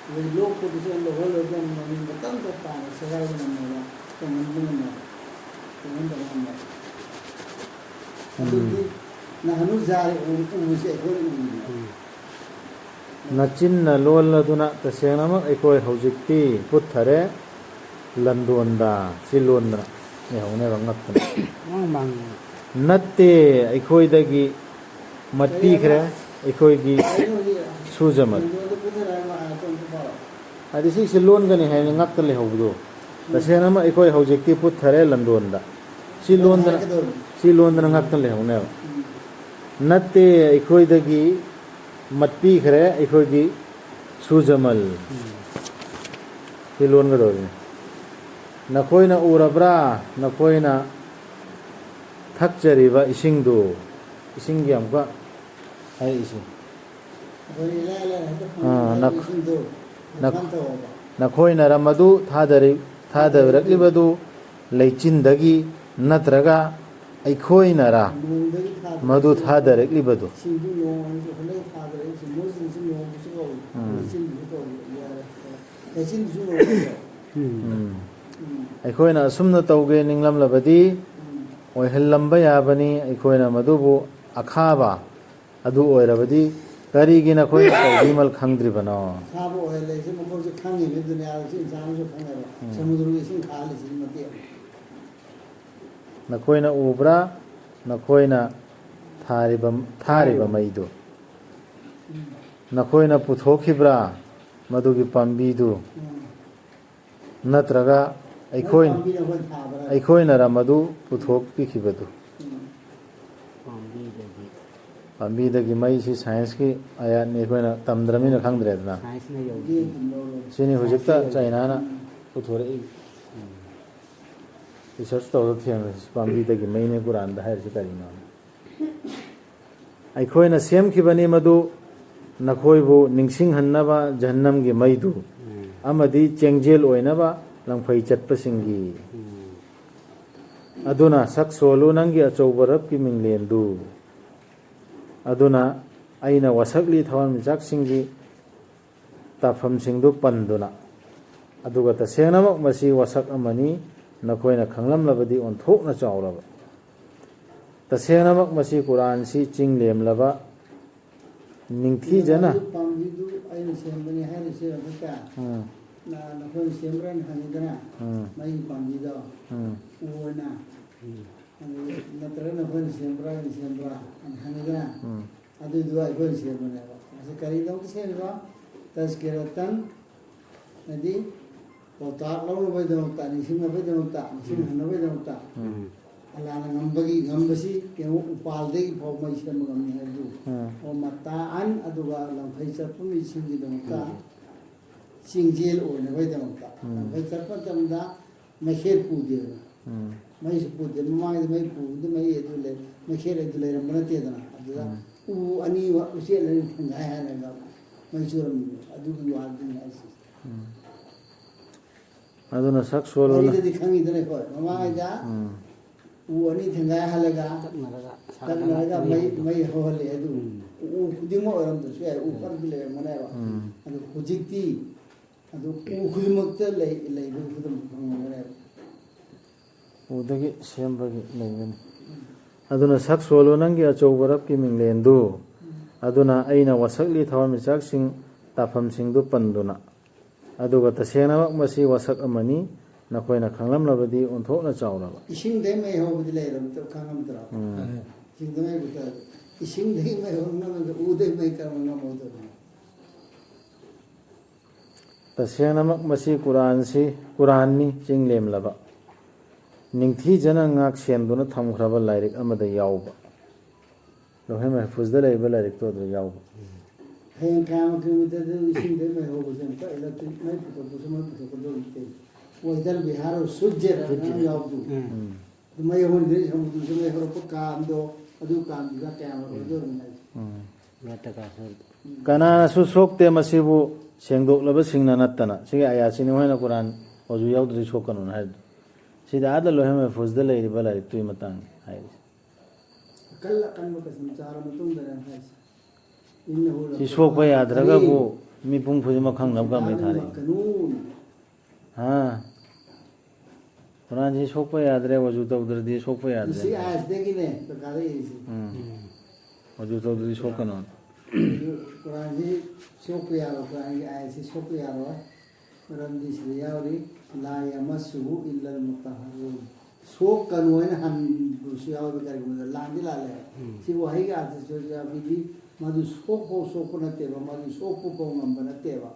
ꯑꯗꯩ ꯂꯣꯛꯄꯗꯨꯁꯨ ꯑꯩꯅ ꯂꯧꯍꯜꯂꯦ ꯍꯥꯏꯗꯤ ꯉꯝꯃꯤ꯫ ꯃꯇꯝ ꯆꯞ ꯆꯥꯅ ꯁꯦꯒꯥꯏꯕ ꯉꯝꯃꯦꯕ, ꯇꯧꯍꯟꯕ ꯉꯝꯃꯦꯕ, ꯇꯧꯍꯟꯗꯕ ꯉꯝꯃꯦꯕ꯫ ꯎꯝ꯫ ꯑꯗꯨꯗꯤ ꯅꯍꯥꯟ ꯖꯥꯔꯦ ꯎ-, ꯎꯕꯁꯦ ꯑꯩꯈꯣꯏꯅ ꯎꯕꯅꯦꯕ꯫ ꯎꯝ꯫ ꯅꯆꯤꯟꯅ ꯂꯣꯜꯂꯗꯨꯅ ꯇꯁꯦꯡꯅꯃꯛ ꯑꯩꯈꯣꯏ ꯍꯧꯖꯤꯛꯇꯤ ꯄꯨꯠꯊꯔꯦ ꯂꯟꯗꯣꯟꯗ꯫ ꯁꯤ ꯂꯣꯟꯗꯅ ꯂꯩꯍꯧꯅꯦꯕ ꯉꯛꯇꯅ꯫ ꯃꯥꯡ ꯃꯥꯡꯉꯦ꯫ ꯅꯠꯇꯦ, ꯑꯩꯈꯣꯏꯗꯒꯤ ꯃꯠꯄꯤꯈ꯭ꯔꯦ ꯑꯩꯈꯣꯏꯒꯤ ꯁꯨꯖꯃꯜ꯫ ꯍꯥꯏꯗꯤ ꯁꯤꯁꯦ ꯂꯣꯟꯒꯅꯤ ꯍꯥꯏꯅ ꯉꯛꯇ ꯂꯩꯍꯧꯕꯗꯣ꯫ ꯎꯝ꯫ ꯇꯁꯦꯡꯅꯃꯛ ꯑꯩꯈꯣꯏ ꯍꯧꯖꯤꯛꯇꯤ ꯄꯨꯠꯊꯔꯦ ꯂꯟꯗꯣꯟꯗ꯫ ꯁꯤ ꯂꯣꯟꯗꯅ, ꯍꯥꯏꯒꯗꯧꯔꯤꯅꯤ꯫ ꯁꯤ ꯂꯣꯟꯗꯅ ꯉꯛꯇ ꯂꯩꯍꯧꯅꯦꯕ꯫ ꯎꯝ꯫ ꯅꯠꯇꯦ, ꯑꯩꯈꯣꯏꯗꯒꯤ ꯃꯠꯄꯤꯈ꯭ꯔꯦ ꯑꯩꯈꯣꯏꯒꯤ ꯁꯨꯖꯃꯜ꯫ ꯎꯝ꯫ ꯁꯤ ꯂꯣꯟꯒꯗꯧꯔꯤꯅꯤ꯫ ꯅꯈꯣꯏꯅ ꯎꯔꯕ꯭ꯔꯥ? ꯅꯈꯣꯏꯅ ꯊꯛꯆꯔꯤꯕ ꯏꯁꯤꯡꯗꯨ, ꯏꯁꯤꯡꯒꯤ ꯑꯃꯨꯛꯀ ꯍꯥꯏꯔꯛꯏꯁꯤ꯫ ꯑꯩꯈꯣꯏꯅ ꯏꯂꯥꯏ ꯂꯥꯏꯅ ꯍꯦꯛꯇ ꯑꯥ, ꯐꯪꯕ ꯅꯈ-, ꯏꯁꯤꯡꯗꯣ ꯅꯈ-, ꯃꯊꯥꯟ ꯇꯧꯑꯣꯕ꯫ ꯅꯈꯣꯏꯅꯔ ꯃꯗꯨ ꯊꯥꯗꯔꯤ-, ꯊꯥꯗꯕꯤꯔꯛꯂꯤꯕꯗꯨ ꯂꯩꯆꯤꯟꯗꯒꯤ ꯅꯠꯇ꯭ꯔꯒ ꯑꯩꯈꯣꯏꯅꯔ ꯅꯣꯡꯗꯒꯤ ꯊꯥꯗꯔꯛꯄ ꯃꯗꯨ ꯏꯁꯤꯡꯗꯣ, ꯊꯥꯗꯔꯛꯂꯤꯕꯗꯨ? ꯏꯁꯤꯡꯗꯨ ꯅꯣꯡ ꯑꯣꯏꯅ ꯆꯨꯈꯠꯂꯒ ꯊꯥꯗꯔꯛꯏ, ꯏꯁꯤꯡ ꯃꯣꯏꯁꯤꯡꯁꯤ ꯅꯣꯡꯕꯨꯁꯨ ꯀꯧꯏ, ꯎꯝ꯫ ꯂꯩꯆꯤꯟꯕꯨꯁꯨ ꯀꯧꯏ, ꯌꯥꯔꯦ꯫ ꯂꯩꯆꯤꯟꯕꯨꯁꯨ ꯅꯣꯡ ꯀꯧꯏ꯫ ꯎꯝ꯫ ꯎꯝ꯫ ꯑꯩꯈꯣꯏꯅ ꯑꯁꯨꯝꯅ ꯇꯧꯒꯦ ꯅꯤꯡꯂꯝꯂꯕꯗꯤ ꯑꯣꯏꯍꯜꯂꯝꯕ ꯌꯥꯕꯅꯤ꯫ ꯑꯩꯈꯣꯏꯅ ꯃꯗꯨꯕꯨ ꯑꯈꯥꯕ ꯑꯗꯨ ꯑꯣꯏꯔꯕꯗꯤ ꯀꯔꯤꯒꯤ ꯅꯈꯣꯏꯅ ꯇꯧꯕꯤꯃꯜ ꯈꯪꯗ꯭ꯔꯤꯕꯅꯣ? ꯑꯈꯥꯕ ꯑꯣꯏꯍꯜꯂꯦ꯫ ꯁꯤ ꯃꯈꯣꯏꯁꯨ ꯈꯪꯉꯤꯅꯦ, ꯗꯨꯅꯤꯌꯥꯗ ꯁꯤ ꯏꯟꯁꯥꯟꯁꯨ ꯈꯪꯉꯦꯕ꯫ ꯎꯝ꯫ ꯁꯃꯨꯗ꯭ꯔꯒꯤ ꯏꯁꯤꯡ ꯈꯥꯍꯜꯂꯤꯁꯤꯒꯤ ꯃꯇꯦꯡ꯫ ꯅꯈꯣꯏꯅ ꯎꯕ꯭ꯔꯥ? ꯅꯈꯣꯏꯅ ꯊꯥꯔꯤꯕ, ꯊꯥꯔꯤꯕ ꯃꯩꯗꯨ ꯎꯝ꯫ ꯅꯈꯣꯏꯅ ꯄꯨꯊꯣꯛꯈꯤꯕ꯭ꯔꯥ? ꯃꯗꯨꯒꯤ ꯄꯥꯝꯕꯤꯗꯨ ꯎꯝ꯫ ꯅꯠꯇ꯭ꯔꯒ ꯑꯩꯈꯣꯏ, ꯄꯥꯝꯕꯤꯅ ꯑꯩꯈꯣꯏ ꯊꯥꯕ꯭ꯔꯥ? ꯑꯩꯈꯣꯏꯅꯔ ꯃꯗꯨ ꯄꯨꯊꯣꯛꯄꯤꯈꯤꯕꯗꯨ? ꯎꯝ꯫ ꯄꯥꯝꯕꯤꯗꯒꯤ꯫ ꯄꯥꯝꯕꯤꯗꯒꯤ ꯃꯩꯁꯤ ꯁꯥꯏꯟꯁꯀꯤ ꯑꯥꯌꯥꯠꯅꯤ, ꯑꯩꯈꯣꯏꯅ ꯇꯝꯗ꯭ꯔꯃꯤꯅ ꯈꯪꯗ꯭ꯔꯦꯗꯅ꯫ ꯁꯥꯏꯟꯁꯅ ꯌꯧꯗꯦ꯫ ꯁꯤꯅꯤ ꯍꯧꯖꯤꯛꯇ ꯁꯥꯏꯟꯁꯅ ꯌꯧꯗꯦ꯫ ꯆꯥꯏꯅꯥꯅ ꯎꯝ꯫ ꯄꯨꯊꯣꯔꯛꯏ꯫ ꯎꯝ꯫ ꯔꯤꯁꯔꯁ ꯇꯧꯔꯒ ꯊꯦꯡꯅꯔꯁꯤ, ꯄꯥꯝꯕꯤꯗꯒꯤ ꯃꯩꯅꯦ ꯀꯨꯔꯥꯟꯗ ꯍꯥꯏꯔꯤꯁꯤ ꯀꯔꯤꯅꯣ? ꯑꯩꯈꯣꯏꯅ ꯁꯦꯝꯈꯤꯕꯅꯤ ꯃꯗꯨ ꯅꯈꯣꯏꯕꯨ ꯅꯤꯡꯁꯤꯡꯍꯟꯅꯕ ꯖꯍꯟꯅꯝꯒꯤ ꯃꯩꯗꯨ ꯎꯝ꯫ ꯑꯃꯗꯤ ꯆꯦꯡꯖꯦꯜ ꯑꯣꯏꯅꯕ ꯂꯪꯐꯩ ꯆꯠꯄꯁꯤꯡꯒꯤ꯫ ꯎꯝ꯫ ꯑꯗꯨꯅ ꯁꯛ ꯁꯣꯜꯂꯨ ꯅꯪꯒꯤ ꯑꯆꯧꯕ ꯔꯕꯀꯤ ꯃꯤꯡꯂꯦꯟꯗꯨ꯫ ꯑꯗꯨꯅ ꯑꯩꯅ ꯋꯥꯁꯛꯂꯤ ꯊꯋꯥꯟꯃꯤꯆꯥꯛꯁꯤꯡꯒꯤ ꯇꯥꯐꯝꯁꯤꯡꯗꯨ ꯄꯟꯗꯨꯅ, ꯑꯗꯨꯒ ꯇꯁꯦꯡꯅꯃꯛ ꯃꯁꯤ ꯋꯥꯁꯛ ꯑꯃꯅꯤ, ꯅꯈꯣꯏꯅ ꯈꯪꯂꯝꯂꯕꯗꯤ ꯑꯣꯟꯊꯣꯛꯅ ꯆꯥꯎꯔꯕ꯫ ꯇꯁꯦꯡꯅꯃꯛ ꯃꯁꯤ ꯀꯨꯔꯥꯟꯁꯤ ꯆꯤꯡ ꯂꯦꯝꯂꯕ ꯅꯤꯡꯊꯤꯖꯅ꯫ ꯑꯗꯨ ꯄꯥꯝꯕꯤꯗꯨ ꯑꯩꯅ ꯁꯦꯝꯕꯅꯤ ꯍꯥꯏꯔꯤꯁꯦ ꯃꯊꯛꯇ ꯎꯝ꯫ ꯅ-, ꯅꯈꯣꯏꯅ ꯁꯦꯝꯕ꯭ꯔꯥꯅ ꯍꯪꯉꯤꯗꯅ, ꯎꯝ꯫ ꯃꯩꯒꯤ ꯄꯥꯝꯕꯤꯗꯣ ꯎꯝ꯫ ꯎ ꯑꯣꯏꯅ, ꯎꯝ꯫ ꯑꯗꯨ ꯅꯠꯇ꯭ꯔꯒ ꯅꯈꯣꯏꯅ ꯁꯦꯝꯕ꯭ꯔꯥ, ꯑꯩꯅ ꯁꯦꯝꯕ꯭ꯔꯥ ꯍꯥꯏꯅ ꯍꯪꯉꯤꯗꯅ, ꯎꯝ꯫ ꯑꯗꯨꯏꯗꯨ ꯑꯩꯈꯣꯏꯅ ꯁꯦꯝꯕꯅꯦꯕ꯫ ꯃꯁꯤ ꯀꯔꯤꯗꯃꯛꯇ ꯁꯦꯝꯃꯤꯕ? ꯇꯖꯀꯤꯔꯇꯟ, ꯍꯥꯏꯗꯤ ꯄꯥꯎꯇꯥꯛ ꯂꯧꯅꯕꯒꯤꯗꯃꯛꯇ, ꯅꯤꯡꯁꯤꯡꯅꯕꯒꯤꯗꯃꯛꯇ, ꯅꯤꯡꯁꯤꯡꯍꯟꯅꯕꯒꯤꯗꯃꯛꯇ꯫ ꯎꯝ꯫ ꯑꯜꯂꯥꯅ ꯉꯝꯕꯒꯤ, ꯉꯝꯕꯁꯤ ꯀꯩꯅꯣ, ꯎꯄꯥꯜꯗꯒꯤ ꯐꯥꯎ ꯃꯩ ꯁꯦꯝꯕ ꯉꯝꯃꯤ ꯍꯥꯏꯕꯗꯨ꯫ ꯎꯝ꯫ ꯑꯣ, ꯃꯇꯥ ꯑꯟ, ꯑꯗꯨꯒ ꯂꯪꯐꯩ ꯆꯠꯄ ꯃꯤꯁꯤꯡꯒꯤꯗꯃꯛꯇ, ꯎꯝ꯫ ꯆꯤꯡꯖꯦꯜ ꯑꯣꯏꯅꯕꯒꯤꯗꯃꯛꯇ꯫ ꯎꯝ꯫ ꯂꯪꯐꯩ ꯆꯠꯄ ꯃꯇꯝꯗ ꯃꯩꯈꯦꯠ ꯄꯨꯗꯦꯗꯅ꯫ ꯎꯝ꯫ ꯃꯩꯁꯨ ꯄꯨꯗꯦ꯫ ꯃꯃꯥꯡꯗ ꯃꯩ ꯄꯨꯕꯗ ꯃꯩ ꯑꯗꯨ ꯂꯩ, ꯃꯩꯈꯦꯠ ꯑꯗꯨ ꯂꯩꯔꯝꯕ ꯅꯠꯇꯦꯗꯅ꯫ ꯑꯗꯨꯗ ꯎꯝ꯫ ꯎ ꯑꯅꯤ ꯋꯥ-, ꯎꯆꯦꯛ ꯑꯅꯤ ꯊꯦꯡꯒꯥꯏ ꯍꯥꯏꯔꯒ ꯃꯩ ꯆꯨꯔꯝꯃꯤꯅꯦ꯫ ꯑꯗꯨꯒꯤ ꯋꯥꯗꯨꯅꯤ ꯍꯥꯏꯁꯦ꯫ ꯎꯝ꯫ ꯑꯗꯨꯅ ꯁꯛ ꯁꯣꯜꯂꯣꯅ꯫ ꯋꯥꯔꯤꯗꯗꯤ ꯈꯪꯉꯤꯗꯅ ꯑꯩꯈꯣꯏ꯫ ꯃꯃꯥꯡꯉꯩꯗ ꯎꯝ꯫ ꯎ ꯑꯅꯤ ꯊꯦꯡꯒꯥꯏꯍꯜꯂꯒ ꯇꯛꯅꯔꯒ ꯇꯛꯅꯔꯒ ꯃꯩ ꯃꯩ, ꯍꯧꯍꯜꯂꯦ꯫ ꯃꯩ ꯍꯧꯍꯜꯂꯦ ꯑꯗꯨ꯫ ꯎꯝ꯫ ꯎ ꯈꯨꯗꯤꯡꯃꯛ ꯑꯣꯏꯔꯝꯗ꯭ꯔꯁꯨ ꯌꯥꯏ, ꯎ ꯎꯝ꯫ ꯈꯔꯗꯤ ꯂꯩꯔꯝꯒꯅꯦꯕ꯫ ꯎꯝ꯫ ꯑꯗꯨ ꯍꯧꯖꯤꯛꯇꯤ ꯑꯗꯨ ꯎ ꯈꯨꯗꯤꯡꯃꯛꯇ ꯂꯩ, ꯂꯩꯕꯒꯤ ꯈꯨꯗꯝ ꯐꯪꯉꯝꯒꯅꯦꯕ꯫ ꯎꯗꯒꯤ ꯁꯦꯝꯕꯒꯤ ꯂꯩꯕꯅꯤ꯫ ꯑꯗꯨꯅ ꯁꯛ ꯁꯣꯜꯂꯨ ꯅꯪꯒꯤ ꯑꯆꯧꯕ ꯔꯕꯀꯤ ꯃꯤꯡꯂꯦꯟꯗꯨ꯫ ꯑꯗꯨꯅ ꯑꯩꯅ ꯋꯥꯁꯛꯂꯤ ꯊꯋꯥꯟꯃꯤꯆꯥꯛꯁꯤꯡ ꯇꯥꯐꯝꯁꯤꯡꯗꯨ ꯄꯟꯗꯨꯅ꯫ ꯑꯗꯨꯒ ꯇꯁꯦꯡꯅꯃꯛ ꯃꯁꯤ ꯋꯥꯁꯛ ꯑꯃꯅꯤ, ꯅꯈꯣꯏꯅ ꯈꯪꯂꯝꯂꯕꯗꯤ ꯑꯣꯟꯊꯣꯛꯅ ꯆꯥꯎꯔꯕ꯫ ꯏꯁꯤꯡꯗꯩ ꯃꯩ ꯍꯧꯕꯗꯤ ꯂꯩꯔꯕꯗꯣ ꯈꯪꯉꯝꯗ꯭ꯔꯣ? ꯎꯝ꯫ ꯏꯁꯤꯡꯗ ꯃꯩ ꯍꯧꯕꯗ, ꯏꯁꯤꯡꯗꯒꯤ ꯃꯩ ꯍꯧꯕ ꯉꯝꯃꯒ ꯎꯗꯩ ꯃꯩ ꯀꯔꯝꯕ ꯉꯝꯍꯧꯗꯣꯏꯅꯣ? ꯇꯁꯦꯡꯅꯃꯛ ꯃꯁꯤ ꯀꯨꯔꯥꯟꯁꯤ, ꯀꯨꯔꯥꯟꯅꯤ, ꯆꯤꯡ ꯂꯦꯝꯂꯕ, ꯅꯤꯡꯊꯤꯖꯅ ꯉꯥꯛ ꯁꯦꯟꯗꯨꯅ ꯊꯝꯈ꯭ꯔꯕ ꯂꯥꯏꯔꯤꯛ ꯑꯃꯗ ꯌꯥꯎꯕ꯫ ꯂꯧꯍꯦ ꯃꯍꯐꯨꯖꯗ ꯂꯩꯔꯤꯕ ꯂꯥꯏꯔꯤꯛꯇꯣ ꯑꯗꯨꯗ ꯌꯌꯥꯎꯕ꯫ ꯍꯌꯦꯡ ꯀꯌꯥꯃꯠꯀꯤ ꯅꯨꯃꯤꯠꯇꯗꯤ ꯏꯁꯤꯡꯗꯩ ꯃꯩ ꯍꯧꯕꯁꯦ ꯑꯝꯇ electric ꯃꯩ ꯄꯨꯊꯣꯛꯄꯁꯨ ꯃꯩ ꯄꯨꯊꯣꯛꯀꯗꯧ ꯅꯠꯇꯦ꯫ ꯋꯦꯗꯔ ꯕꯤꯍꯥꯔ ꯁꯨꯖꯦꯔ ꯁꯨꯖꯦꯔ꯫ ꯃꯌꯥꯝ ꯌꯥꯎꯕꯗꯨ꯫ ꯎꯝ꯫ ꯑꯗꯨ ꯃꯩ ꯍꯧꯔꯤꯉꯩ ꯁꯝꯕꯗꯨꯁꯨ ꯃꯩ ꯍꯧꯔꯛꯄ ꯀꯥꯟꯗꯣ, ꯑꯗꯨ ꯀꯥꯟꯗꯨꯗ ꯀꯌꯥꯝ ꯍꯧꯔꯛꯀꯗꯧꯔꯤꯅꯣ ꯍꯥꯏꯁꯦ꯫ ꯎꯝ꯫ ꯉꯥ ꯇꯀꯥ ꯁꯨ-, ꯀꯅꯥꯅꯁꯨ ꯁꯣꯛꯇꯦ ꯃꯁꯤꯕꯨ ꯁꯦꯡꯗꯣꯛꯂꯕꯁꯤꯡꯅ ꯅꯠꯇꯅ꯫ ꯁꯤꯒꯤ ꯑꯥꯌꯥꯠꯁꯤꯅꯤ ꯃꯣꯏꯅ ꯀꯨꯔꯥꯟ ꯑꯣꯖꯨ ꯌꯥꯎꯗ꯭ꯔꯗꯤ ꯁꯣꯛꯀꯅꯨꯅ ꯍꯥꯏꯔꯤꯗꯣ꯫ ꯁꯤꯗ ꯑꯥꯗ ꯂꯣꯍꯦ ꯃꯍꯐꯨꯖꯗ ꯂꯩꯔꯤꯕ ꯂꯥꯏꯔꯤꯛꯇꯨꯒꯤ ꯃꯇꯥꯡꯅꯤ ꯍꯥꯏꯔꯤꯁꯦ꯫ ꯑꯀꯜ ꯑꯀꯟꯕ ꯀꯁꯝ ꯆꯥꯔ ꯃꯇꯨꯡꯗꯅꯦ ꯍꯥꯏꯁꯦ꯫ ꯁꯤ ꯁꯣꯛꯄ ꯌꯥꯗ꯭ꯔꯒꯕꯨ ꯃꯤꯄꯨꯝ ꯈꯨꯗꯤꯡꯃꯛ ꯈꯪꯅꯕ ꯀꯔꯝꯍꯥꯏꯅ ꯊꯥꯔꯛꯏ? ꯍꯥ? ꯀꯨꯔꯥꯟꯁꯤ ꯁꯣꯛꯄ ꯌꯥꯗ꯭ꯔꯦ, ꯋꯖꯨ ꯇꯧꯗ꯭ꯔꯗꯤ ꯁꯣꯛꯄ ꯌꯥꯗ꯭ꯔꯦ꯫ ꯁꯤ ꯑꯥꯌꯠꯇꯒꯤꯅꯦ ꯀꯥꯈꯠꯂꯛꯏꯁꯦ꯫ ꯎꯝ꯫ ꯋꯖꯨ ꯇꯧꯗ꯭ꯔꯗꯤ ꯁꯣꯛꯀꯅꯣ꯫ ꯀꯨꯔꯥꯟꯁꯤ ꯁꯣꯛꯄ ꯌꯥꯔꯣꯏ, ꯀꯨꯔꯥꯟꯒꯤ ꯑꯥꯌꯠꯁꯤ ꯁꯣꯛꯄ ꯌꯥꯔꯣꯏ꯫ ꯃꯔꯝꯗꯤ ꯁꯤꯗ ꯌꯥꯎꯔꯤ, "ꯂꯥ ꯌꯃꯁꯁꯨꯍꯨ ꯏꯜꯂꯜ ꯃꯨꯇꯍꯍꯔꯨꯟ"꯫ ꯁꯣꯛꯀꯅꯨ ꯍꯥꯏꯅ ꯍꯟꯕꯁꯨ ꯌꯥꯎꯋꯦꯕ ꯀꯔꯤꯒꯨꯝꯕꯗ꯫ ꯂꯥꯟꯗꯤ ꯂꯥꯜꯂꯦ꯫ ꯎꯝ꯫ ꯁꯤꯕꯨ ꯋꯥꯍꯩꯒꯤ ꯑꯥꯔꯊꯁꯨ ꯌꯥꯎꯕꯤꯗꯤ ꯃꯗꯨ ꯁꯣꯛꯐꯥꯎ ꯁꯣꯛꯄ ꯅꯠꯇꯦꯕ, ꯃꯗꯨ ꯁꯣꯛꯄ ꯐꯥꯎ ꯉꯝꯕ ꯅꯠꯇꯦꯕ꯫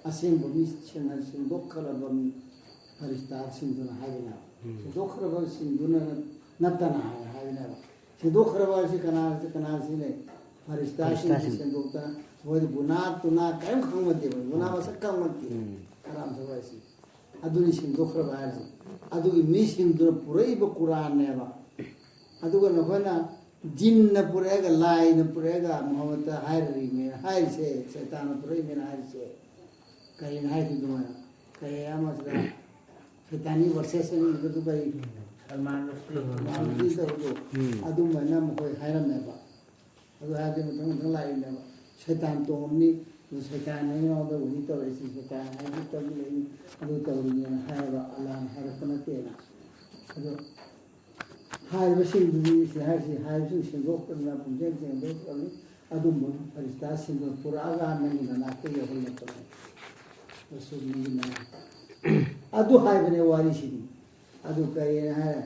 ꯑꯁꯦꯡꯕ ꯃꯤ ꯁꯦꯡꯅ ꯁꯦꯡꯗꯣꯛꯈ꯭ꯔꯕ ꯃꯤ ꯐꯔꯤꯁꯇꯥꯁꯤꯡꯗꯨꯅ ꯍꯥꯏꯕꯅꯦꯕ꯫ ꯎꯝ꯫ ꯁꯦꯡꯗꯣꯛꯈ꯭ꯔꯕꯁꯤꯡꯗꯨꯅ ꯅꯠꯇꯅ ꯍꯥꯏ-, ꯍꯥꯏꯕꯅꯦꯕ꯫ ꯁꯦꯡꯗꯣꯛꯈ꯭ꯔꯕ ꯍꯥꯏꯁꯤ ꯀꯅꯥ, ꯀꯅꯥꯁꯤꯅꯦ? ꯐꯔꯤꯁꯇꯥꯁꯤꯡꯁꯤ ꯐꯔꯤꯁꯇꯥꯁꯤꯡ꯫ ꯁꯦꯡꯗꯣꯛꯇꯅ ꯃꯣꯏꯗꯤ ꯒꯨꯅꯥ ꯇꯨꯅꯥ ꯀꯔꯤꯝ ꯈꯪꯕ ꯅꯠꯇꯦꯕ, ꯒꯨꯅꯥ ꯎꯝ꯫ ꯃꯁꯛ ꯈꯪꯕ ꯅꯠꯇꯦ꯫ ꯎꯝ꯫ ꯍꯔꯥꯝ ꯊꯕꯛ ꯍꯥꯏꯁꯤ꯫ ꯑꯗꯨꯅꯤ ꯁꯦꯡꯗꯣꯛꯈ꯭ꯔꯕ ꯍꯥꯏꯔꯤꯁꯦ꯫ ꯑꯗꯨꯒꯤ ꯃꯤꯁꯤꯡꯗꯨꯅ ꯄꯨꯔꯛꯏꯕ ꯀꯨꯔꯥꯟꯅꯦꯕ꯫ ꯑꯗꯨꯒ ꯅꯈꯣꯏꯅ ꯖꯤꯟꯅ ꯄꯨꯔꯛꯑꯒ, ꯂꯥꯏꯅ ꯄꯨꯔꯛꯑꯒ ꯃꯨꯍꯝꯃꯗꯇ ꯍꯥꯏꯔꯤꯕꯅꯦꯅ ꯍꯥꯏꯔꯤꯁꯦ, ꯁꯩꯇꯥꯟꯅ ꯄꯨꯔꯛꯏꯅꯦꯅ ꯍꯥꯏꯔꯤꯁꯦ꯫ ꯀꯔꯤꯅ ꯍꯥꯏꯈꯤꯕꯗꯨꯃꯥꯏꯅ? ꯀꯔꯤ ꯑꯃꯁꯤꯗ ꯁꯩꯇꯥꯟꯒꯤ verses ꯑꯅꯤꯗꯨ ꯀꯔꯤ? ꯁꯜꯃꯥꯟ ꯔꯨꯁꯗꯤ꯫ ꯁꯜꯃꯥꯟ ꯔꯨꯁꯗꯤ ꯇꯧꯕꯗꯣ꯫ ꯎꯝ꯫ ꯑꯗꯨꯃꯥꯏꯅ ꯃꯈꯣꯏ ꯍꯥꯏꯔꯝꯃꯦꯕ꯫ ꯑꯗꯨ ꯍꯥꯏꯔꯗꯤ ꯃꯊꯪ ꯃꯊꯪ ꯂꯥꯛꯏꯅꯦꯕ꯫ ꯁꯩꯇꯥꯟ ꯇꯣꯡꯉꯝꯅꯤ, ꯑꯗꯨ ꯁꯩꯇꯥꯟ ꯑꯩꯉꯣꯟꯗ ꯋꯥꯔꯤ ꯇꯧꯔꯛꯏꯁꯤ, ꯁꯩꯇꯥꯟ ꯍꯥꯏꯗꯤ ꯇꯧꯔꯛꯏ, ꯑꯗꯨ ꯇꯧꯔꯤꯅꯦꯅ ꯍꯥꯏꯌꯦꯕ, ꯑꯜꯂꯥꯍꯅ ꯍꯥꯏꯔꯛꯄ ꯅꯠꯇꯦꯅ꯫ ꯑꯗꯣ ꯍꯥꯏꯔꯤꯕꯁꯤꯡꯗꯨꯗꯤ ꯁꯤ ꯍꯥꯏꯁꯤ, ꯍꯥꯏꯔꯤꯕꯁꯤꯡ ꯁꯦꯡꯗꯣꯛꯇꯅ ꯄꯨꯝꯁꯦꯡ ꯁꯦꯡꯗꯣꯛꯇ꯭ꯔꯕꯅꯤ꯫ ꯑꯗꯨꯝꯕ ꯐꯔꯤꯁꯇꯥꯁꯤꯡꯗꯣ ꯄꯨꯔꯛꯑꯒ ꯅꯪꯒꯤ ꯅꯅꯥꯛꯇ ꯌꯧꯍꯜꯂꯛꯄꯅꯦ꯫ ꯔꯁꯨꯜꯒꯤ ꯅꯥꯛꯇ꯫ ꯑꯗꯨ ꯍꯥꯏꯕꯅꯦ ꯋꯥꯔꯤꯁꯤꯗꯤ꯫ ꯑꯗꯨ ꯀꯔꯤꯅ ꯍꯥꯏꯔꯦ?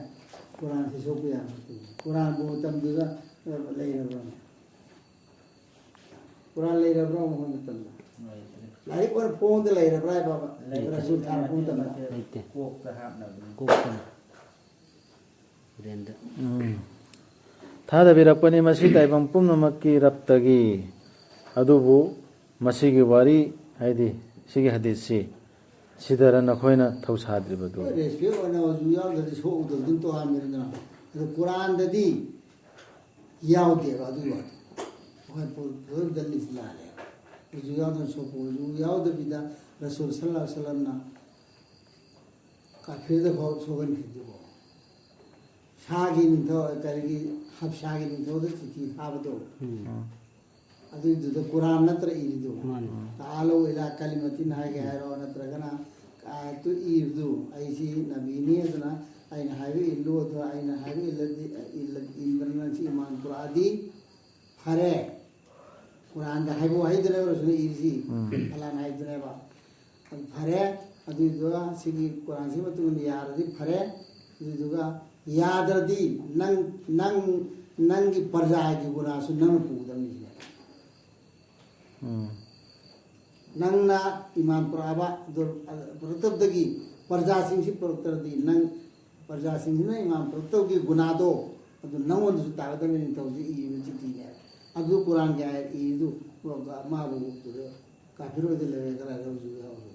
ꯀꯨꯔꯥꯟꯁꯤ ꯁꯣꯛꯄ ꯌꯥꯕ ꯅꯠꯇꯦ꯫ ꯀꯨꯔꯥꯟꯕꯨ ꯃꯇꯝꯗꯨꯗ ꯂꯩꯔꯕ꯭ꯔꯥ? ꯀꯨꯔꯥꯟ ꯂꯩꯔꯕ꯭ꯔꯣ ꯃꯈꯣꯏ ꯃꯇꯝꯗ? ꯂꯩꯇ꯭ꯔꯦ꯫ ꯂꯥꯏꯔꯤꯛ ꯑꯣꯏꯅ ꯐꯣꯡꯗ ꯂꯩꯔꯕ꯭ꯔꯥ ꯍꯥꯏꯕ? ꯂꯩꯇꯦ꯫ ꯔꯁꯨꯜ ꯊꯥꯔꯛꯄ ꯃꯇꯝꯗ? ꯂꯩꯇꯦ꯫ ꯀꯣꯛꯇ ꯍꯥꯞꯅꯕꯅꯤ꯫ ꯀꯣꯛꯇꯅꯤ꯫ ꯕ꯭ꯔꯦꯟꯗ꯫ ꯎꯝ꯫ ꯊꯥꯗꯕꯤꯔꯛꯄꯅꯤ ꯃꯁꯤ ꯇꯥꯏꯕꯪ ꯄꯨꯝꯅꯃꯛꯀꯤ ꯔꯞꯇꯒꯤ꯫ ꯑꯗꯨꯕꯨ ꯃꯁꯤꯒꯤ ꯋꯥꯔꯤ, ꯍꯥꯏꯗꯤ ꯁꯤꯒꯤ ꯍꯗꯤꯁꯁꯤ, ꯁꯤꯗꯔ ꯅꯈꯣꯏꯅ ꯊꯧꯁꯥꯗ꯭ꯔꯤꯕꯗꯨ꯫ ꯍꯣꯏ, ꯔꯦꯁꯄꯦꯛ ꯑꯣꯏꯅ ꯑꯣꯖꯨ ꯌꯥꯎꯗ꯭ꯔꯗꯤ ꯁꯣꯛꯎꯗꯕꯗꯨꯝ ꯇꯣꯉꯥꯟꯕꯅꯤꯗꯅ꯫ ꯑꯗꯣ ꯀꯨꯔꯥꯟꯗꯗꯤ ꯌꯥꯎꯗꯦꯕ ꯑꯗꯨꯒꯤ ꯋꯥꯗꯣ꯫ ꯑꯩꯈꯣꯏ ꯄꯨ-, ꯄꯨꯔꯥ ꯗꯜꯂꯤꯁꯤ ꯂꯥꯜꯂꯦꯕ꯫ ꯑꯣꯖꯨ ꯌꯥꯎꯗꯅ ꯁꯣꯛꯄ, ꯑꯣꯖꯨ ꯌꯥꯎꯗꯕꯤꯗ ꯔꯁꯨꯜ ꯁꯜꯂꯜꯂꯥꯍꯨ ꯑꯂꯥꯏꯍꯤ ꯋꯥꯁꯜꯂꯝꯅ ꯀꯥꯐꯤꯔꯗ ꯐꯥꯎ ꯁꯣꯛꯍꯟꯈꯤꯕꯗꯨꯀꯣ꯫ ꯁꯥꯒꯤ ꯅꯤꯡꯊꯧ, ꯀꯔꯤꯒꯤ, ꯍꯞꯁꯥꯒꯤ ꯅꯤꯡꯊꯧꯗ ꯆꯤꯊꯤ ꯊꯥꯕꯗꯣ꯫ ꯎꯝ꯫ ꯑꯗꯨꯏꯗꯨꯗ ꯀꯨꯔꯥꯟ ꯅꯠꯇ꯭ꯔ ꯏꯔꯤꯗꯨ? ꯃꯥꯅꯤ꯫ "ꯇꯥꯂꯧ ꯏꯂꯥ ꯀꯂꯤꯃꯥꯇꯤꯟ" ꯍꯥꯏꯒꯦ ꯍꯥꯏꯔꯣ, ꯅꯠꯇ꯭ꯔꯒꯅ ꯑꯥꯌꯠꯇꯨ ꯏꯕꯗꯨ, "ꯑꯩꯁꯤ ꯅꯕꯤꯅꯤ, ꯑꯗꯨꯅ ꯑꯩꯅ ꯍꯥꯏꯕ ꯏꯜꯂꯨ, ꯑꯗꯨ ꯑꯩꯅ ꯍꯥꯏꯕ ꯏꯜꯂꯗꯤ, ꯏꯜꯂ-, ꯏꯟꯗꯅ ꯅꯪꯁꯤ ꯏꯃꯥꯟ ꯄꯨꯔꯛꯑꯗꯤ ꯐꯔꯦ"? ꯀꯨꯔꯥꯟꯗ ꯍꯥꯏꯕ ꯋꯥꯍꯩꯗꯨꯅꯦꯕ ꯔꯁꯨꯜꯅ ꯏꯔꯤꯁꯤ꯫ ꯎꯝ꯫ ꯑꯜꯂꯥꯍꯅ ꯍꯥꯏꯕꯗꯨꯅꯦꯕ꯫ ꯑꯗꯨ ꯐꯔꯦ, ꯑꯗꯨꯏꯗꯨꯒ ꯁꯤꯒꯤ ꯀꯨꯔꯥꯟꯁꯤꯒꯤ ꯃꯇꯨꯡ ꯏꯟꯅ ꯌꯥꯔꯗꯤ ꯐꯔꯦ, ꯑꯗꯨꯏꯗꯨꯒ ꯌꯥꯗ꯭ꯔꯗꯤ ꯅꯪ, ꯅꯪ, ꯅꯪꯒꯤ ꯄ꯭ꯔꯖꯥꯒꯤ ꯒꯨꯅꯥꯁꯨ ꯅꯪꯅ ꯄꯨꯒꯗꯕꯅꯤ ꯁꯤꯅꯦꯕ꯫ ꯎꯝ꯫ ꯅꯪꯅ ꯏꯃꯥꯟ ꯄꯨꯔꯛꯑꯕ, ꯑꯗꯨ ꯄꯨꯔꯛꯇꯕꯗꯒꯤ ꯄ꯭ꯔꯖꯥꯁꯤꯡꯁꯤ ꯄꯨꯔꯛꯇ꯭ꯔꯗꯤ ꯅꯪ, ꯄ꯭ꯔꯖꯥꯁꯤꯡꯁꯤꯅ ꯏꯃꯥꯟ ꯄꯨꯔꯛꯇꯕꯒꯤ ꯒꯨꯅꯥꯗꯣ ꯑꯗꯨ ꯅꯪꯉꯣꯟꯗꯁꯨ ꯇꯥꯒꯗꯕꯅꯤ ꯅꯤꯡꯊꯧꯁꯤ ꯏꯔꯤꯕ ꯆꯤꯊꯤꯅꯦ꯫ ꯑꯗꯨ ꯀꯨꯔꯥꯟꯒꯤ ꯑꯥꯌꯠ ꯏꯔꯤꯗꯨ ꯃꯥꯕꯨ ꯀꯥꯐꯤꯔ ꯑꯣꯏꯗ ꯂꯩꯔꯦ, ꯀꯗꯥꯏꯗ ꯍꯧꯖꯤꯛ ꯌꯥꯎꯔꯤ?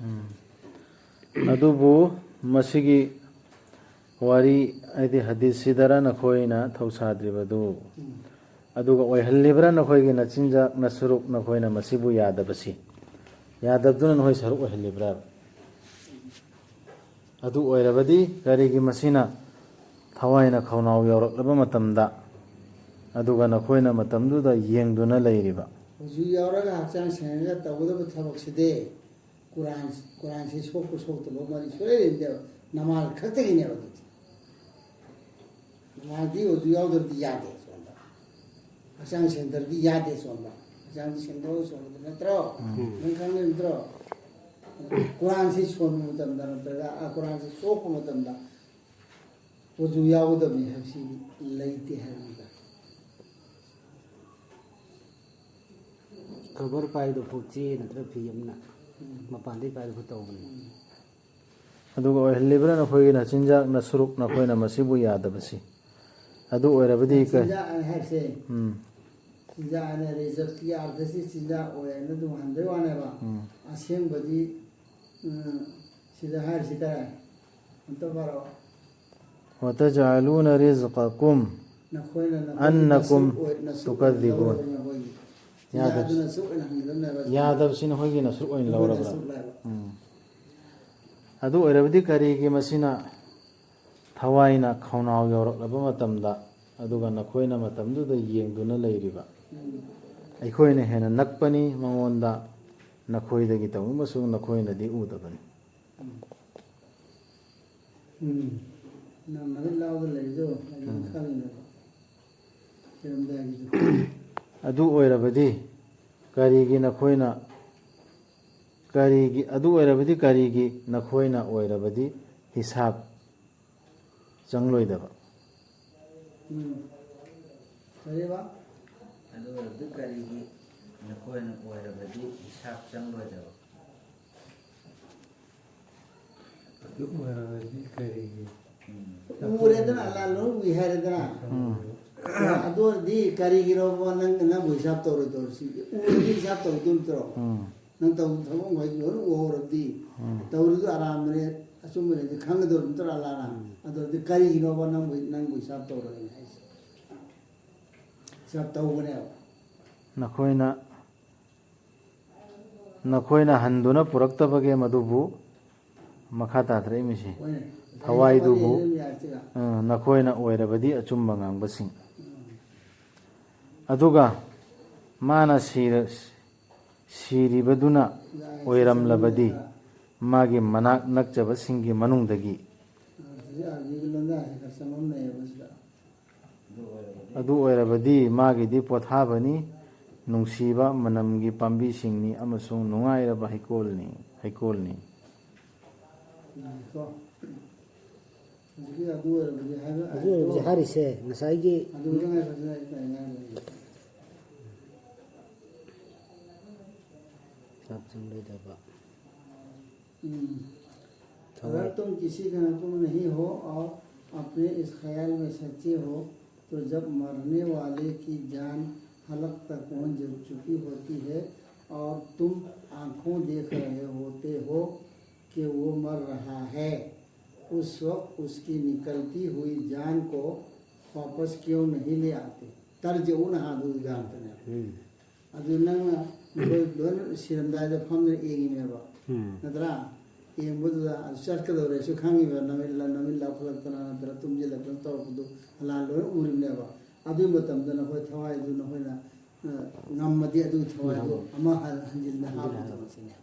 ꯎꯝ꯫ ꯑꯗꯨꯕꯨ ꯃꯁꯤꯒꯤ ꯋꯥꯔꯤ, ꯍꯥꯏꯗꯤ ꯍꯗꯤꯁꯁꯤꯗꯔ ꯅꯈꯣꯏꯅ ꯊꯧꯁꯥꯗ꯭ꯔꯤꯕꯗꯨ? ꯎꯝ꯫ ꯑꯗꯨꯒ ꯑꯣꯏꯍꯜꯂꯤꯕ꯭ꯔꯥ ꯅꯈꯣꯏꯒꯤ ꯅꯆꯤꯟꯖꯥꯛ ꯅꯁꯨꯔꯨꯛ ꯅꯈꯣꯏꯅ ꯃꯁꯤꯕꯨ ꯌꯥꯗꯕꯁꯤ? ꯌꯥꯗꯕꯗꯨꯅ ꯅꯈꯣꯏ ꯁꯔꯨꯛ ꯑꯣꯏꯍꯜꯂꯤꯕ꯭ꯔꯥ? ꯑꯗꯨ ꯑꯣꯏꯔꯕꯗꯤ ꯀꯔꯤꯒꯤ ꯃꯁꯤꯅ ꯊꯋꯥꯏꯅ ꯈꯧꯅꯥꯎ ꯌꯧꯔꯛꯂꯕ ꯃꯇꯝꯗ ꯑꯗꯨꯒ ꯅꯈꯣꯏꯅ ꯃꯇꯝꯗꯨꯗ ꯌꯦꯡꯗꯨꯅ ꯂꯩꯔꯤꯕ꯫ ꯍꯧꯖꯤꯛ ꯌꯥꯎꯔꯒ ꯍꯛꯆꯥꯡ ꯁꯦꯡꯉꯒ ꯇꯧꯒꯗꯕ ꯊꯕꯛꯁꯤꯗꯤ ꯀꯨꯔꯥꯟ, ꯀꯨꯔꯥꯟꯁꯤ ꯁꯣꯛꯄ ꯁꯣꯛꯇꯕ ꯃꯔꯤ ꯁꯨꯡꯂꯩ ꯂꯩꯅꯗꯦꯕ꯫ ꯅꯃꯥꯖ ꯈꯛꯇꯒꯤꯅꯦꯕ ꯑꯗꯨꯗꯤ꯫ ꯅꯃꯥꯖꯗꯤ ꯍꯧꯖꯤꯛ ꯌꯥꯎꯗ꯭ꯔꯗꯤ ꯌꯥꯗꯦ ꯁꯣꯝꯗ꯫ ꯍꯛꯆꯥꯡ ꯁꯦꯡꯗ꯭ꯔꯗꯤ ꯌꯥꯗꯦ ꯁꯣꯝꯗ꯫ ꯍꯛꯆꯥꯡꯗꯤ ꯁꯦꯡꯗꯧ ꯁꯣꯝꯗ ꯅꯠꯇ꯭ꯔꯣ? ꯎꯝ꯫ ꯅꯪ ꯈꯪꯉꯤ ꯅꯠꯇ꯭ꯔꯣ? ꯀꯨꯔꯥꯟꯁꯤ ꯁꯣꯟꯕ ꯃꯇꯝꯗ ꯅꯠꯇ꯭ꯔꯒ, ꯑ, ꯀꯨꯔꯥꯟꯁꯤ ꯁꯣꯛꯄ ꯃꯇꯝꯗ ꯋꯖꯨ ꯌꯥꯎꯒꯗꯕꯅꯤ ꯍꯥꯏꯕꯁꯤ ꯂꯩꯇꯦ ꯍꯥꯏꯕꯅꯤꯗ꯫ ꯀꯕꯔ ꯄꯥꯏꯕꯗꯣ ꯐꯥꯎ ꯆꯦ ꯅꯠꯇ꯭ꯔꯒ ꯐꯤ ꯑꯃꯅ ꯎꯝ꯫ ꯃꯄꯥꯟꯗꯒꯤ ꯄꯥꯏꯕꯗꯣ ꯇꯧꯕꯅꯤ꯫ ꯎꯝ꯫ ꯑꯗꯨꯒ ꯑꯣꯏꯍꯜꯂꯤꯕ꯭ꯔꯥ ꯅꯈꯣꯏꯒꯤ ꯅꯆꯤꯟꯖꯥꯛꯅ ꯁꯨꯔꯨꯛ ꯅꯈꯣꯏꯅ ꯃꯁꯤꯕꯨ ꯌꯥꯗꯕꯁꯤ? ꯑꯗꯨ ꯑꯣꯏꯔꯕꯗꯤ ꯀ-, ꯆꯤꯟꯖꯥꯛ ꯍꯥꯏꯁꯦ, ꯎꯝ꯫ ꯆꯤꯟꯖꯥꯛ ꯍꯥꯏꯅ ꯔꯤꯖꯛꯀꯤ ꯑꯥꯔꯊꯁꯤ ꯆꯤꯟꯖꯥꯛ ꯑꯣꯏ ꯍꯥꯏꯅ ꯑꯗꯨꯝ ꯍꯟꯕꯩ ꯋꯥꯅꯦꯕ꯫ ꯎꯝ꯫ ꯑꯁꯦꯡꯕꯗꯤ, ꯎꯝ, ꯁꯤꯗ ꯍꯥꯏꯔꯤꯁꯤ ꯀꯔꯥꯏ? ꯑꯝꯇ ꯄꯥꯔꯛꯑꯣ꯫ وتجعلون رزقكم ꯅꯈꯣꯏꯅ ꯅꯈꯣꯏꯒꯤ ꯑنكم ꯅꯁꯨꯛ ꯑꯣꯏ-, ꯅꯁꯨꯛ ꯑꯣꯏꯅ تكذبون꯫ ꯂꯧꯔꯕꯅꯤ ꯅꯈꯣꯏꯒꯤ꯫ ꯌꯥꯗꯕꯁꯤ-, ꯆꯤꯟꯖꯥꯛꯇꯨꯅ ꯅꯁꯨꯛ ꯑꯣꯏꯅ ꯍꯟꯒꯗꯕꯅꯦꯕ꯫ ꯌꯥꯗꯕꯁꯤ ꯅꯈꯣꯏꯒꯤ ꯅꯁꯨꯛ ꯑꯣꯏꯅ ꯅꯈꯣꯏꯒꯤ ꯂꯧꯔꯕ꯭ꯔꯥ? ꯅꯁꯨꯛ ꯂꯧꯔꯕ꯫ ꯎꯝ꯫ ꯑꯗꯨ ꯑꯣꯏꯔꯕꯗꯤ ꯀꯔꯤꯒꯤ ꯃꯁꯤꯅ ꯊꯋꯥꯏꯅ ꯈꯧꯅꯥꯎ ꯌꯧꯔꯛꯂꯕ ꯃꯇꯝꯗ, ꯑꯗꯨꯒ ꯅꯈꯣꯏꯅ ꯃꯇꯝꯗꯨꯗ ꯌꯦꯡꯗꯨꯅ ꯂꯩꯔꯤꯕ? ꯎꯝ꯫ ꯑꯩꯈꯣꯏꯅ ꯍꯦꯟꯅ ꯅꯛꯄꯅꯤ ꯃꯉꯣꯟꯗ, ꯅꯈꯣꯏꯗꯒꯤ ꯇꯧꯅꯤꯡꯕꯁꯨ ꯅꯈꯣꯏꯅꯗꯤ ꯎꯗꯕꯅꯤ꯫ ꯎꯝ꯫ ꯎꯝ꯫ ꯅꯪ ꯃꯃꯤꯠ ꯂꯥꯎꯗ ꯂꯩꯔꯤꯗꯣ ꯑꯩ ꯎꯝ꯫ ꯈꯪꯉꯤꯅꯦꯕ꯫ ꯀꯤꯔꯝꯗꯥꯏꯒꯤꯗꯣ꯫ ꯑꯗꯨ ꯑꯣꯏꯔꯕꯗꯤ ꯀꯔꯤꯒꯤ ꯅꯈꯣꯏꯅ, ꯀꯔꯤꯒꯤ, ꯑꯗꯨ ꯑꯣꯏꯔꯕꯗꯤ ꯀꯔꯤꯒꯤ ꯅꯈꯣꯏꯅ ꯑꯣꯏꯔꯕꯗꯤ ꯍꯤꯁꯥꯕ ꯆꯪꯂꯣꯏꯗꯕ? ꯎꯝ꯫ ꯀꯔꯤꯕ? ꯑꯗꯨ ꯑꯣꯏꯔꯕꯗꯤ ꯀꯔꯤꯒꯤ ꯅꯈꯣꯏꯅ ꯑꯣꯏꯔꯕꯗꯤ ꯍꯤꯁꯥꯕ ꯆꯪꯂꯣꯏꯗꯕ? ꯑꯗꯨ ꯑꯣꯏꯔꯕꯗꯤ ꯀꯔꯤꯒꯤ? ꯎꯝ꯫ ꯎꯔꯦꯗꯅ, ꯑꯜꯂꯥ ꯂꯣꯏ ꯎꯏ ꯍꯥꯏꯔꯦꯗꯅ꯫ ꯎꯝ꯫ ꯑꯗꯨ ꯑꯣꯏꯔꯗꯤ ꯀꯔꯤꯒꯤꯅꯣꯕ ꯅꯪ, ꯅꯪꯕꯨ ꯍꯤꯁꯥꯕ ꯇꯧꯔꯣꯏꯗꯧꯔꯤꯁꯤ? ꯎꯔꯗꯤ ꯍꯤꯁꯥꯕ ꯇꯧꯗꯣꯏ ꯅꯠꯇ꯭ꯔꯣ? ꯎꯝ꯫ ꯅꯪ ꯇꯧꯕ ꯊꯕꯛ ꯃꯈꯩꯗꯤ ꯂꯣꯏꯅ ꯎꯍꯧꯔꯕꯗꯤ, ꯎꯝ꯫ ꯇꯧꯔꯤꯗꯨ ꯑꯔꯥꯟꯕꯅꯦ, ꯑꯆꯨꯝꯕꯅꯦꯗꯤ ꯈꯪꯒꯗꯧꯔꯤꯕ ꯅꯠꯇ꯭ꯔꯣ ꯑꯜꯂꯥꯅ? ꯎꯝ꯫ ꯑꯗꯨ ꯑꯣꯏꯔꯗꯤ ꯀꯔꯤꯒꯤꯅꯣꯕ ꯅꯪꯕꯨ, ꯅꯪꯕꯨ ꯍꯤꯁꯥꯕ ꯇꯧꯔꯣꯏꯅ ꯍꯥꯏꯁꯦ? ꯍꯤꯁꯥꯕ ꯇꯧꯒꯅꯦꯕ꯫ ꯅꯈꯣꯏꯅ, ꯅꯈꯣꯏꯅ ꯍꯟꯗꯨꯅ ꯄꯨꯔꯛꯇꯕꯒꯤ ꯃꯗꯨꯕꯨ ꯃꯈꯥ ꯇꯥꯊꯔꯛꯏ ꯃꯤꯁꯤ꯫ ꯍꯣꯏꯅꯦ꯫ ꯊꯋꯥꯏꯗꯨꯕꯨ, ꯑꯗꯨꯝ ꯌꯥꯔꯁꯤꯒ꯫ ꯑ, ꯅꯈꯣꯏꯅ ꯑꯣꯏꯔꯕꯗꯤ ꯑꯆꯨꯝꯕ ꯉꯥꯡꯕꯁꯤꯡ꯫ ꯎꯝ꯫ ꯑꯗꯨꯒ ꯃꯥꯅ ꯁꯤꯔ-, ꯁꯤꯔꯤꯕꯗꯨꯅ ꯑꯣꯏꯔꯝꯂꯕꯗꯤ, ꯃꯥꯒꯤ ꯃꯅꯥꯛ ꯅꯛꯆꯕꯁꯤꯡꯒꯤ ꯃꯅꯨꯡꯗꯒꯤ꯫ ꯍꯧꯖꯤꯛ ꯑꯥꯔꯕꯤꯒꯤ ꯂꯣꯟꯗꯥꯁꯦ ꯈꯔ ꯆꯃꯝꯅꯩꯌꯦꯕ ꯁꯤꯗ꯫ ꯑꯗꯨ ꯑꯣꯏꯔꯕꯗꯤ ꯃꯥꯒꯤꯗꯤ ꯄꯣꯊꯥꯕꯅꯤ, ꯅꯨꯡꯁꯤꯕ ꯃꯅꯝꯒꯤ ꯄꯥꯝꯕꯤꯁꯤꯡꯅꯤ ꯑꯃꯁꯨꯡ ꯅꯨꯡꯉꯥꯏꯔꯕ ꯍꯩꯀꯣꯜꯅꯤ, ꯍꯩꯀꯣꯜꯅꯤ꯫ ꯎꯝ, ꯀꯣ꯫ ꯍꯧꯖꯤꯛꯀꯤ ꯑꯗꯨ ꯑꯣꯏꯔꯕꯗꯤ ꯍꯥꯏꯕ ꯑꯗꯨ ꯑꯣꯏꯔꯕꯗꯤ ꯍꯥꯏꯔꯤꯁꯦ ꯉꯁꯥꯏꯒꯤ ꯑꯗꯨꯗ ꯉꯥꯏꯈꯣ, ꯁꯤꯗ ꯑꯩ ꯀꯔꯤ ꯍꯥꯏꯔꯤꯒꯦ? ꯆꯥꯛ ꯆꯪꯂꯣꯏꯗꯕ꯫ हम्म। अगर तुम किसी का हुक्म नहीं हो और अपने इस ख्याल में सच्चे हो, तो जब मरने वाले की जान हलक तक पहुंच चुकी होती है और तुम आंखों देख रहे होते हो कि वो मर रहा है, उस वक्त उसकी निकलती हुई जान को वापस क्यों नहीं ले आते? ꯇꯔꯖꯤꯎꯅ ꯍꯥꯟꯅ ꯑꯗꯨ ꯒ꯭ꯌꯥꯟ ꯇꯥꯅꯦ꯫ ꯎꯝ꯫ ꯑꯗꯨ ꯅꯪꯅ ꯑꯩꯈꯣꯏ ꯂꯣꯏꯅ ꯁꯤꯔꯝꯗꯥꯏꯗ ꯐꯝꯗꯨꯅ ꯌꯦꯡꯉꯤꯅꯦꯕ꯫ ꯎꯝ꯫ ꯅꯠꯇ꯭ꯔꯥ? ꯌꯦꯡꯕꯗꯨꯗ ꯑꯗꯨ ꯆꯠꯀꯗꯧꯔꯦꯁꯨ ꯈꯪꯉꯤꯕ, ꯅꯃꯤꯠ ꯂ-, ꯅꯃꯤꯠ ꯂꯥꯎꯈꯠꯂꯛꯇꯅ ꯅꯠꯇ꯭ꯔꯒ ꯇꯨꯝꯁꯤꯜꯂꯛꯇꯅ ꯇꯧꯔꯛꯄꯗꯨ ꯑꯂꯥꯟ ꯂꯣꯏꯅ ꯎꯔꯤꯕꯅꯦꯕ꯫ ꯑꯗꯨꯒꯤ ꯃꯇꯝꯗ ꯅꯈꯣꯏ ꯊꯋꯥꯏꯗꯨ ꯅꯈꯣꯏꯅ, ꯑ, ꯉꯝꯃꯗꯤ ꯑꯗꯨꯒꯤ ꯊꯋꯥꯏꯗꯨ ꯎꯝ꯫ ꯑꯃ ꯍꯟ-, ꯍꯟꯖꯤꯟꯅ ꯍꯟꯖꯤꯟꯅ ꯍꯥꯞꯄꯗꯣ꯫ ꯍꯥꯞꯄꯗꯣ ꯁꯤꯅꯦ꯫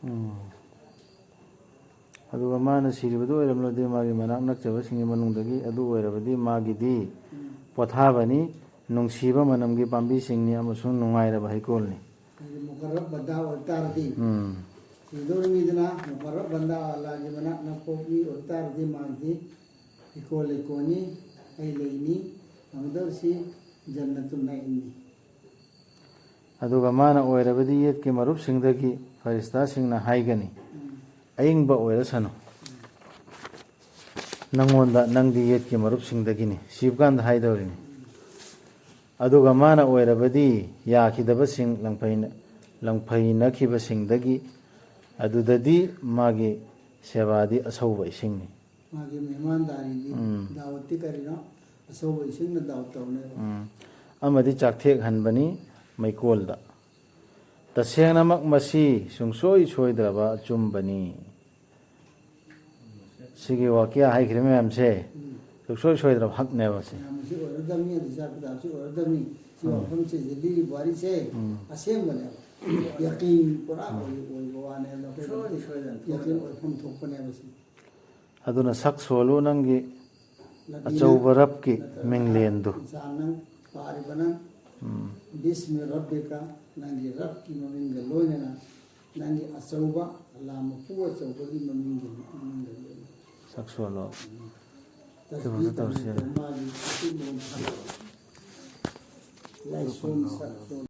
ꯎꯝ꯫ ꯑꯗꯨꯒ ꯃꯥꯅ ꯁꯤꯔꯤꯕꯗꯨ ꯑꯣꯏꯔꯝꯂꯗꯤ ꯃꯥꯒꯤ ꯃꯅꯥꯛ ꯅꯛꯆꯕꯁꯤꯡꯒꯤ ꯃꯅꯨꯡꯗꯒꯤ ꯑꯗꯨ ꯑꯣꯏꯔꯕꯗꯤ ꯃꯥꯒꯤꯗꯤ ꯎꯝ꯫ ꯄꯣꯊꯥꯕꯅꯤ, ꯅꯨꯡꯁꯤꯕ ꯃꯅꯝꯒꯤ ꯄꯥꯝꯕꯤꯁꯤꯡꯅꯤ ꯑꯃꯁꯨꯡ ꯅꯨꯡꯉꯥꯏꯔꯕ ꯍꯩꯀꯣꯜꯅꯤ꯫ ꯍꯥꯏꯗꯤ ꯃꯨꯀꯔꯔꯕ ꯕꯟꯗꯥ ꯑꯣꯏꯕ ꯇꯥꯔꯗꯤ, ꯎꯝ꯫ ꯁꯤꯗꯧꯔꯤꯃꯤꯗꯅ ꯃꯨꯀꯔꯔꯕ ꯕꯟꯗꯥ ꯑꯜꯂꯥꯒꯤ ꯃꯅꯥꯛ ꯅꯛꯄ ꯃꯤ ꯑꯣꯏꯕ ꯇꯥꯔꯗꯤ ꯃꯥꯒꯤꯗꯤ ꯍꯩꯀꯣꯜ ꯂꯩꯀꯣꯜꯅꯤ, ꯍꯩ ꯂꯩꯅꯤ, ꯐꯪꯒꯗꯧꯔꯤꯁꯤ ꯖꯟꯅꯇꯨꯟ ꯅꯏꯝꯅꯤ꯫ ꯑꯗꯨꯒ ꯃꯥꯅ ꯑꯣꯏꯔꯕꯗꯤ ꯌꯦꯠꯀꯤ ꯃꯔꯨꯞꯁꯤꯡꯗꯒꯤ ꯐꯔꯤꯁꯇꯥꯁꯤꯡꯅ ꯍꯥꯏꯒꯅꯤ, ꯎꯝ꯫ "ꯑꯏꯪꯕ ꯑꯣꯏꯔꯁꯅꯨ, ꯅꯪꯉꯣꯟꯗ ꯅꯪꯗꯤ ꯌꯦꯠꯀꯤ ꯃꯔꯨꯞꯁꯤꯡꯗꯒꯤꯅꯤ" ꯁꯤꯕ ꯀꯥꯟꯗ ꯍꯥꯏꯗꯧꯔꯤꯅꯤ꯫ ꯑꯗꯨꯒ ꯃꯥꯅ ꯑꯣꯏꯔꯕꯗꯤ ꯌꯥꯈꯤꯗꯕꯁꯤꯡ ꯂꯪꯐꯩꯅ-, ꯂꯪꯐꯩꯅꯈꯤꯕꯁꯤꯡꯗꯒꯤ, ꯑꯗꯨꯗꯗꯤ ꯃꯥꯒꯤ ꯁꯦꯕꯥꯗꯤ ꯑꯁꯧꯕ ꯏꯁꯤꯡꯅꯤ꯫ ꯃꯥꯒꯤ ꯃꯦꯍꯃꯥꯟꯗꯥꯔꯤꯒꯤ ꯎꯝ꯫ ꯗꯥꯋꯠꯇꯤ ꯀꯔꯤꯅꯣ? ꯑꯁꯧꯕ ꯏꯁꯤꯡꯅ ꯗꯥꯋꯠ ꯇꯧꯅꯦꯕ꯫ ꯎꯝ꯫ ꯑꯃꯗꯤ ꯆꯥꯛꯊꯦꯛ ꯍꯟꯕꯅꯤ ꯃꯩꯀꯣꯜꯗ꯫ ꯇꯁꯦꯡꯅꯃꯛ ꯃꯁꯤ ꯁꯨꯡꯁꯣꯏ ꯁꯣꯏꯗ꯭ꯔꯕ ꯑꯆꯨꯝꯕꯅꯤ꯫ ꯁꯤꯒꯤ ꯋꯥꯀ꯭ꯌꯥ ꯍꯥꯏꯈ꯭ꯔꯤꯕ ꯃꯌꯥꯝꯁꯦ ꯎꯝ꯫ ꯁꯨꯡꯁꯣꯏ ꯁꯣꯏꯗ꯭ꯔꯕ ꯍꯛꯅꯦꯕ ꯁꯤ꯫ ꯃꯌꯥꯝ ꯑꯁꯤ ꯑꯣꯏꯔꯗꯕꯅꯤ, ꯑꯗꯨ ꯍꯤꯁꯥꯕ ꯀꯤꯇꯥꯕꯁꯤ ꯑꯣꯏꯔꯗꯕꯅꯤ꯫ ꯁꯤ ꯋꯥꯐꯝꯁꯦ ꯍꯧꯖꯤꯛ ꯂꯤꯔꯤꯕ ꯋꯥꯔꯤꯁꯦ ꯑꯁꯦꯡꯕꯅꯦꯕ꯫ ꯌꯥꯀꯤꯟ ꯄꯨꯔꯥ ꯑꯣꯏ-, ꯑꯣꯏꯕ ꯋꯥꯅꯦꯕ꯫ ꯑꯩꯈꯣꯏ ꯁꯣꯏ-, ꯁꯣꯏꯗꯅ ꯌꯥꯀꯤꯟ ꯑꯣꯏꯐꯝ ꯊꯣꯛꯄꯅꯦꯕ ꯁꯤ꯫ ꯑꯗꯨꯅ ꯁꯛ ꯁꯣꯜꯂꯨ ꯅꯪꯒꯤ ꯅꯕꯤꯅ ꯑꯆꯧꯕ ꯔꯕꯀꯤ ꯅꯠꯇ꯭ꯔꯒ ꯃꯤꯡꯂꯦꯟꯗꯨ꯫ ꯏꯟꯁꯥꯟꯅ ꯄꯥꯔꯤꯕꯅ ꯕꯤꯁꯃꯤ ꯔꯕꯤꯀ, ꯅꯪꯒꯤ ꯔꯕꯀꯤ ꯃꯃꯤꯡꯒ ꯂꯣꯏꯅꯅ, ꯅꯪꯒꯤ ꯑꯆꯧꯕ, ꯑꯜꯂꯥ ꯃꯄꯨ ꯑꯆꯧꯕꯒꯤ ꯃꯃꯤꯡꯒꯤ ꯃꯃꯤꯡꯒ ꯂꯣꯏꯅꯅ꯫ ꯁꯛ ꯁꯣꯜꯂꯣ꯫ ꯇꯁꯕꯤꯍ ꯇꯧꯁꯤ꯫ ꯃꯥꯒꯤ ꯑꯁꯤꯒꯨꯝꯕ ꯂꯥꯏꯁꯣꯟ ꯁꯛ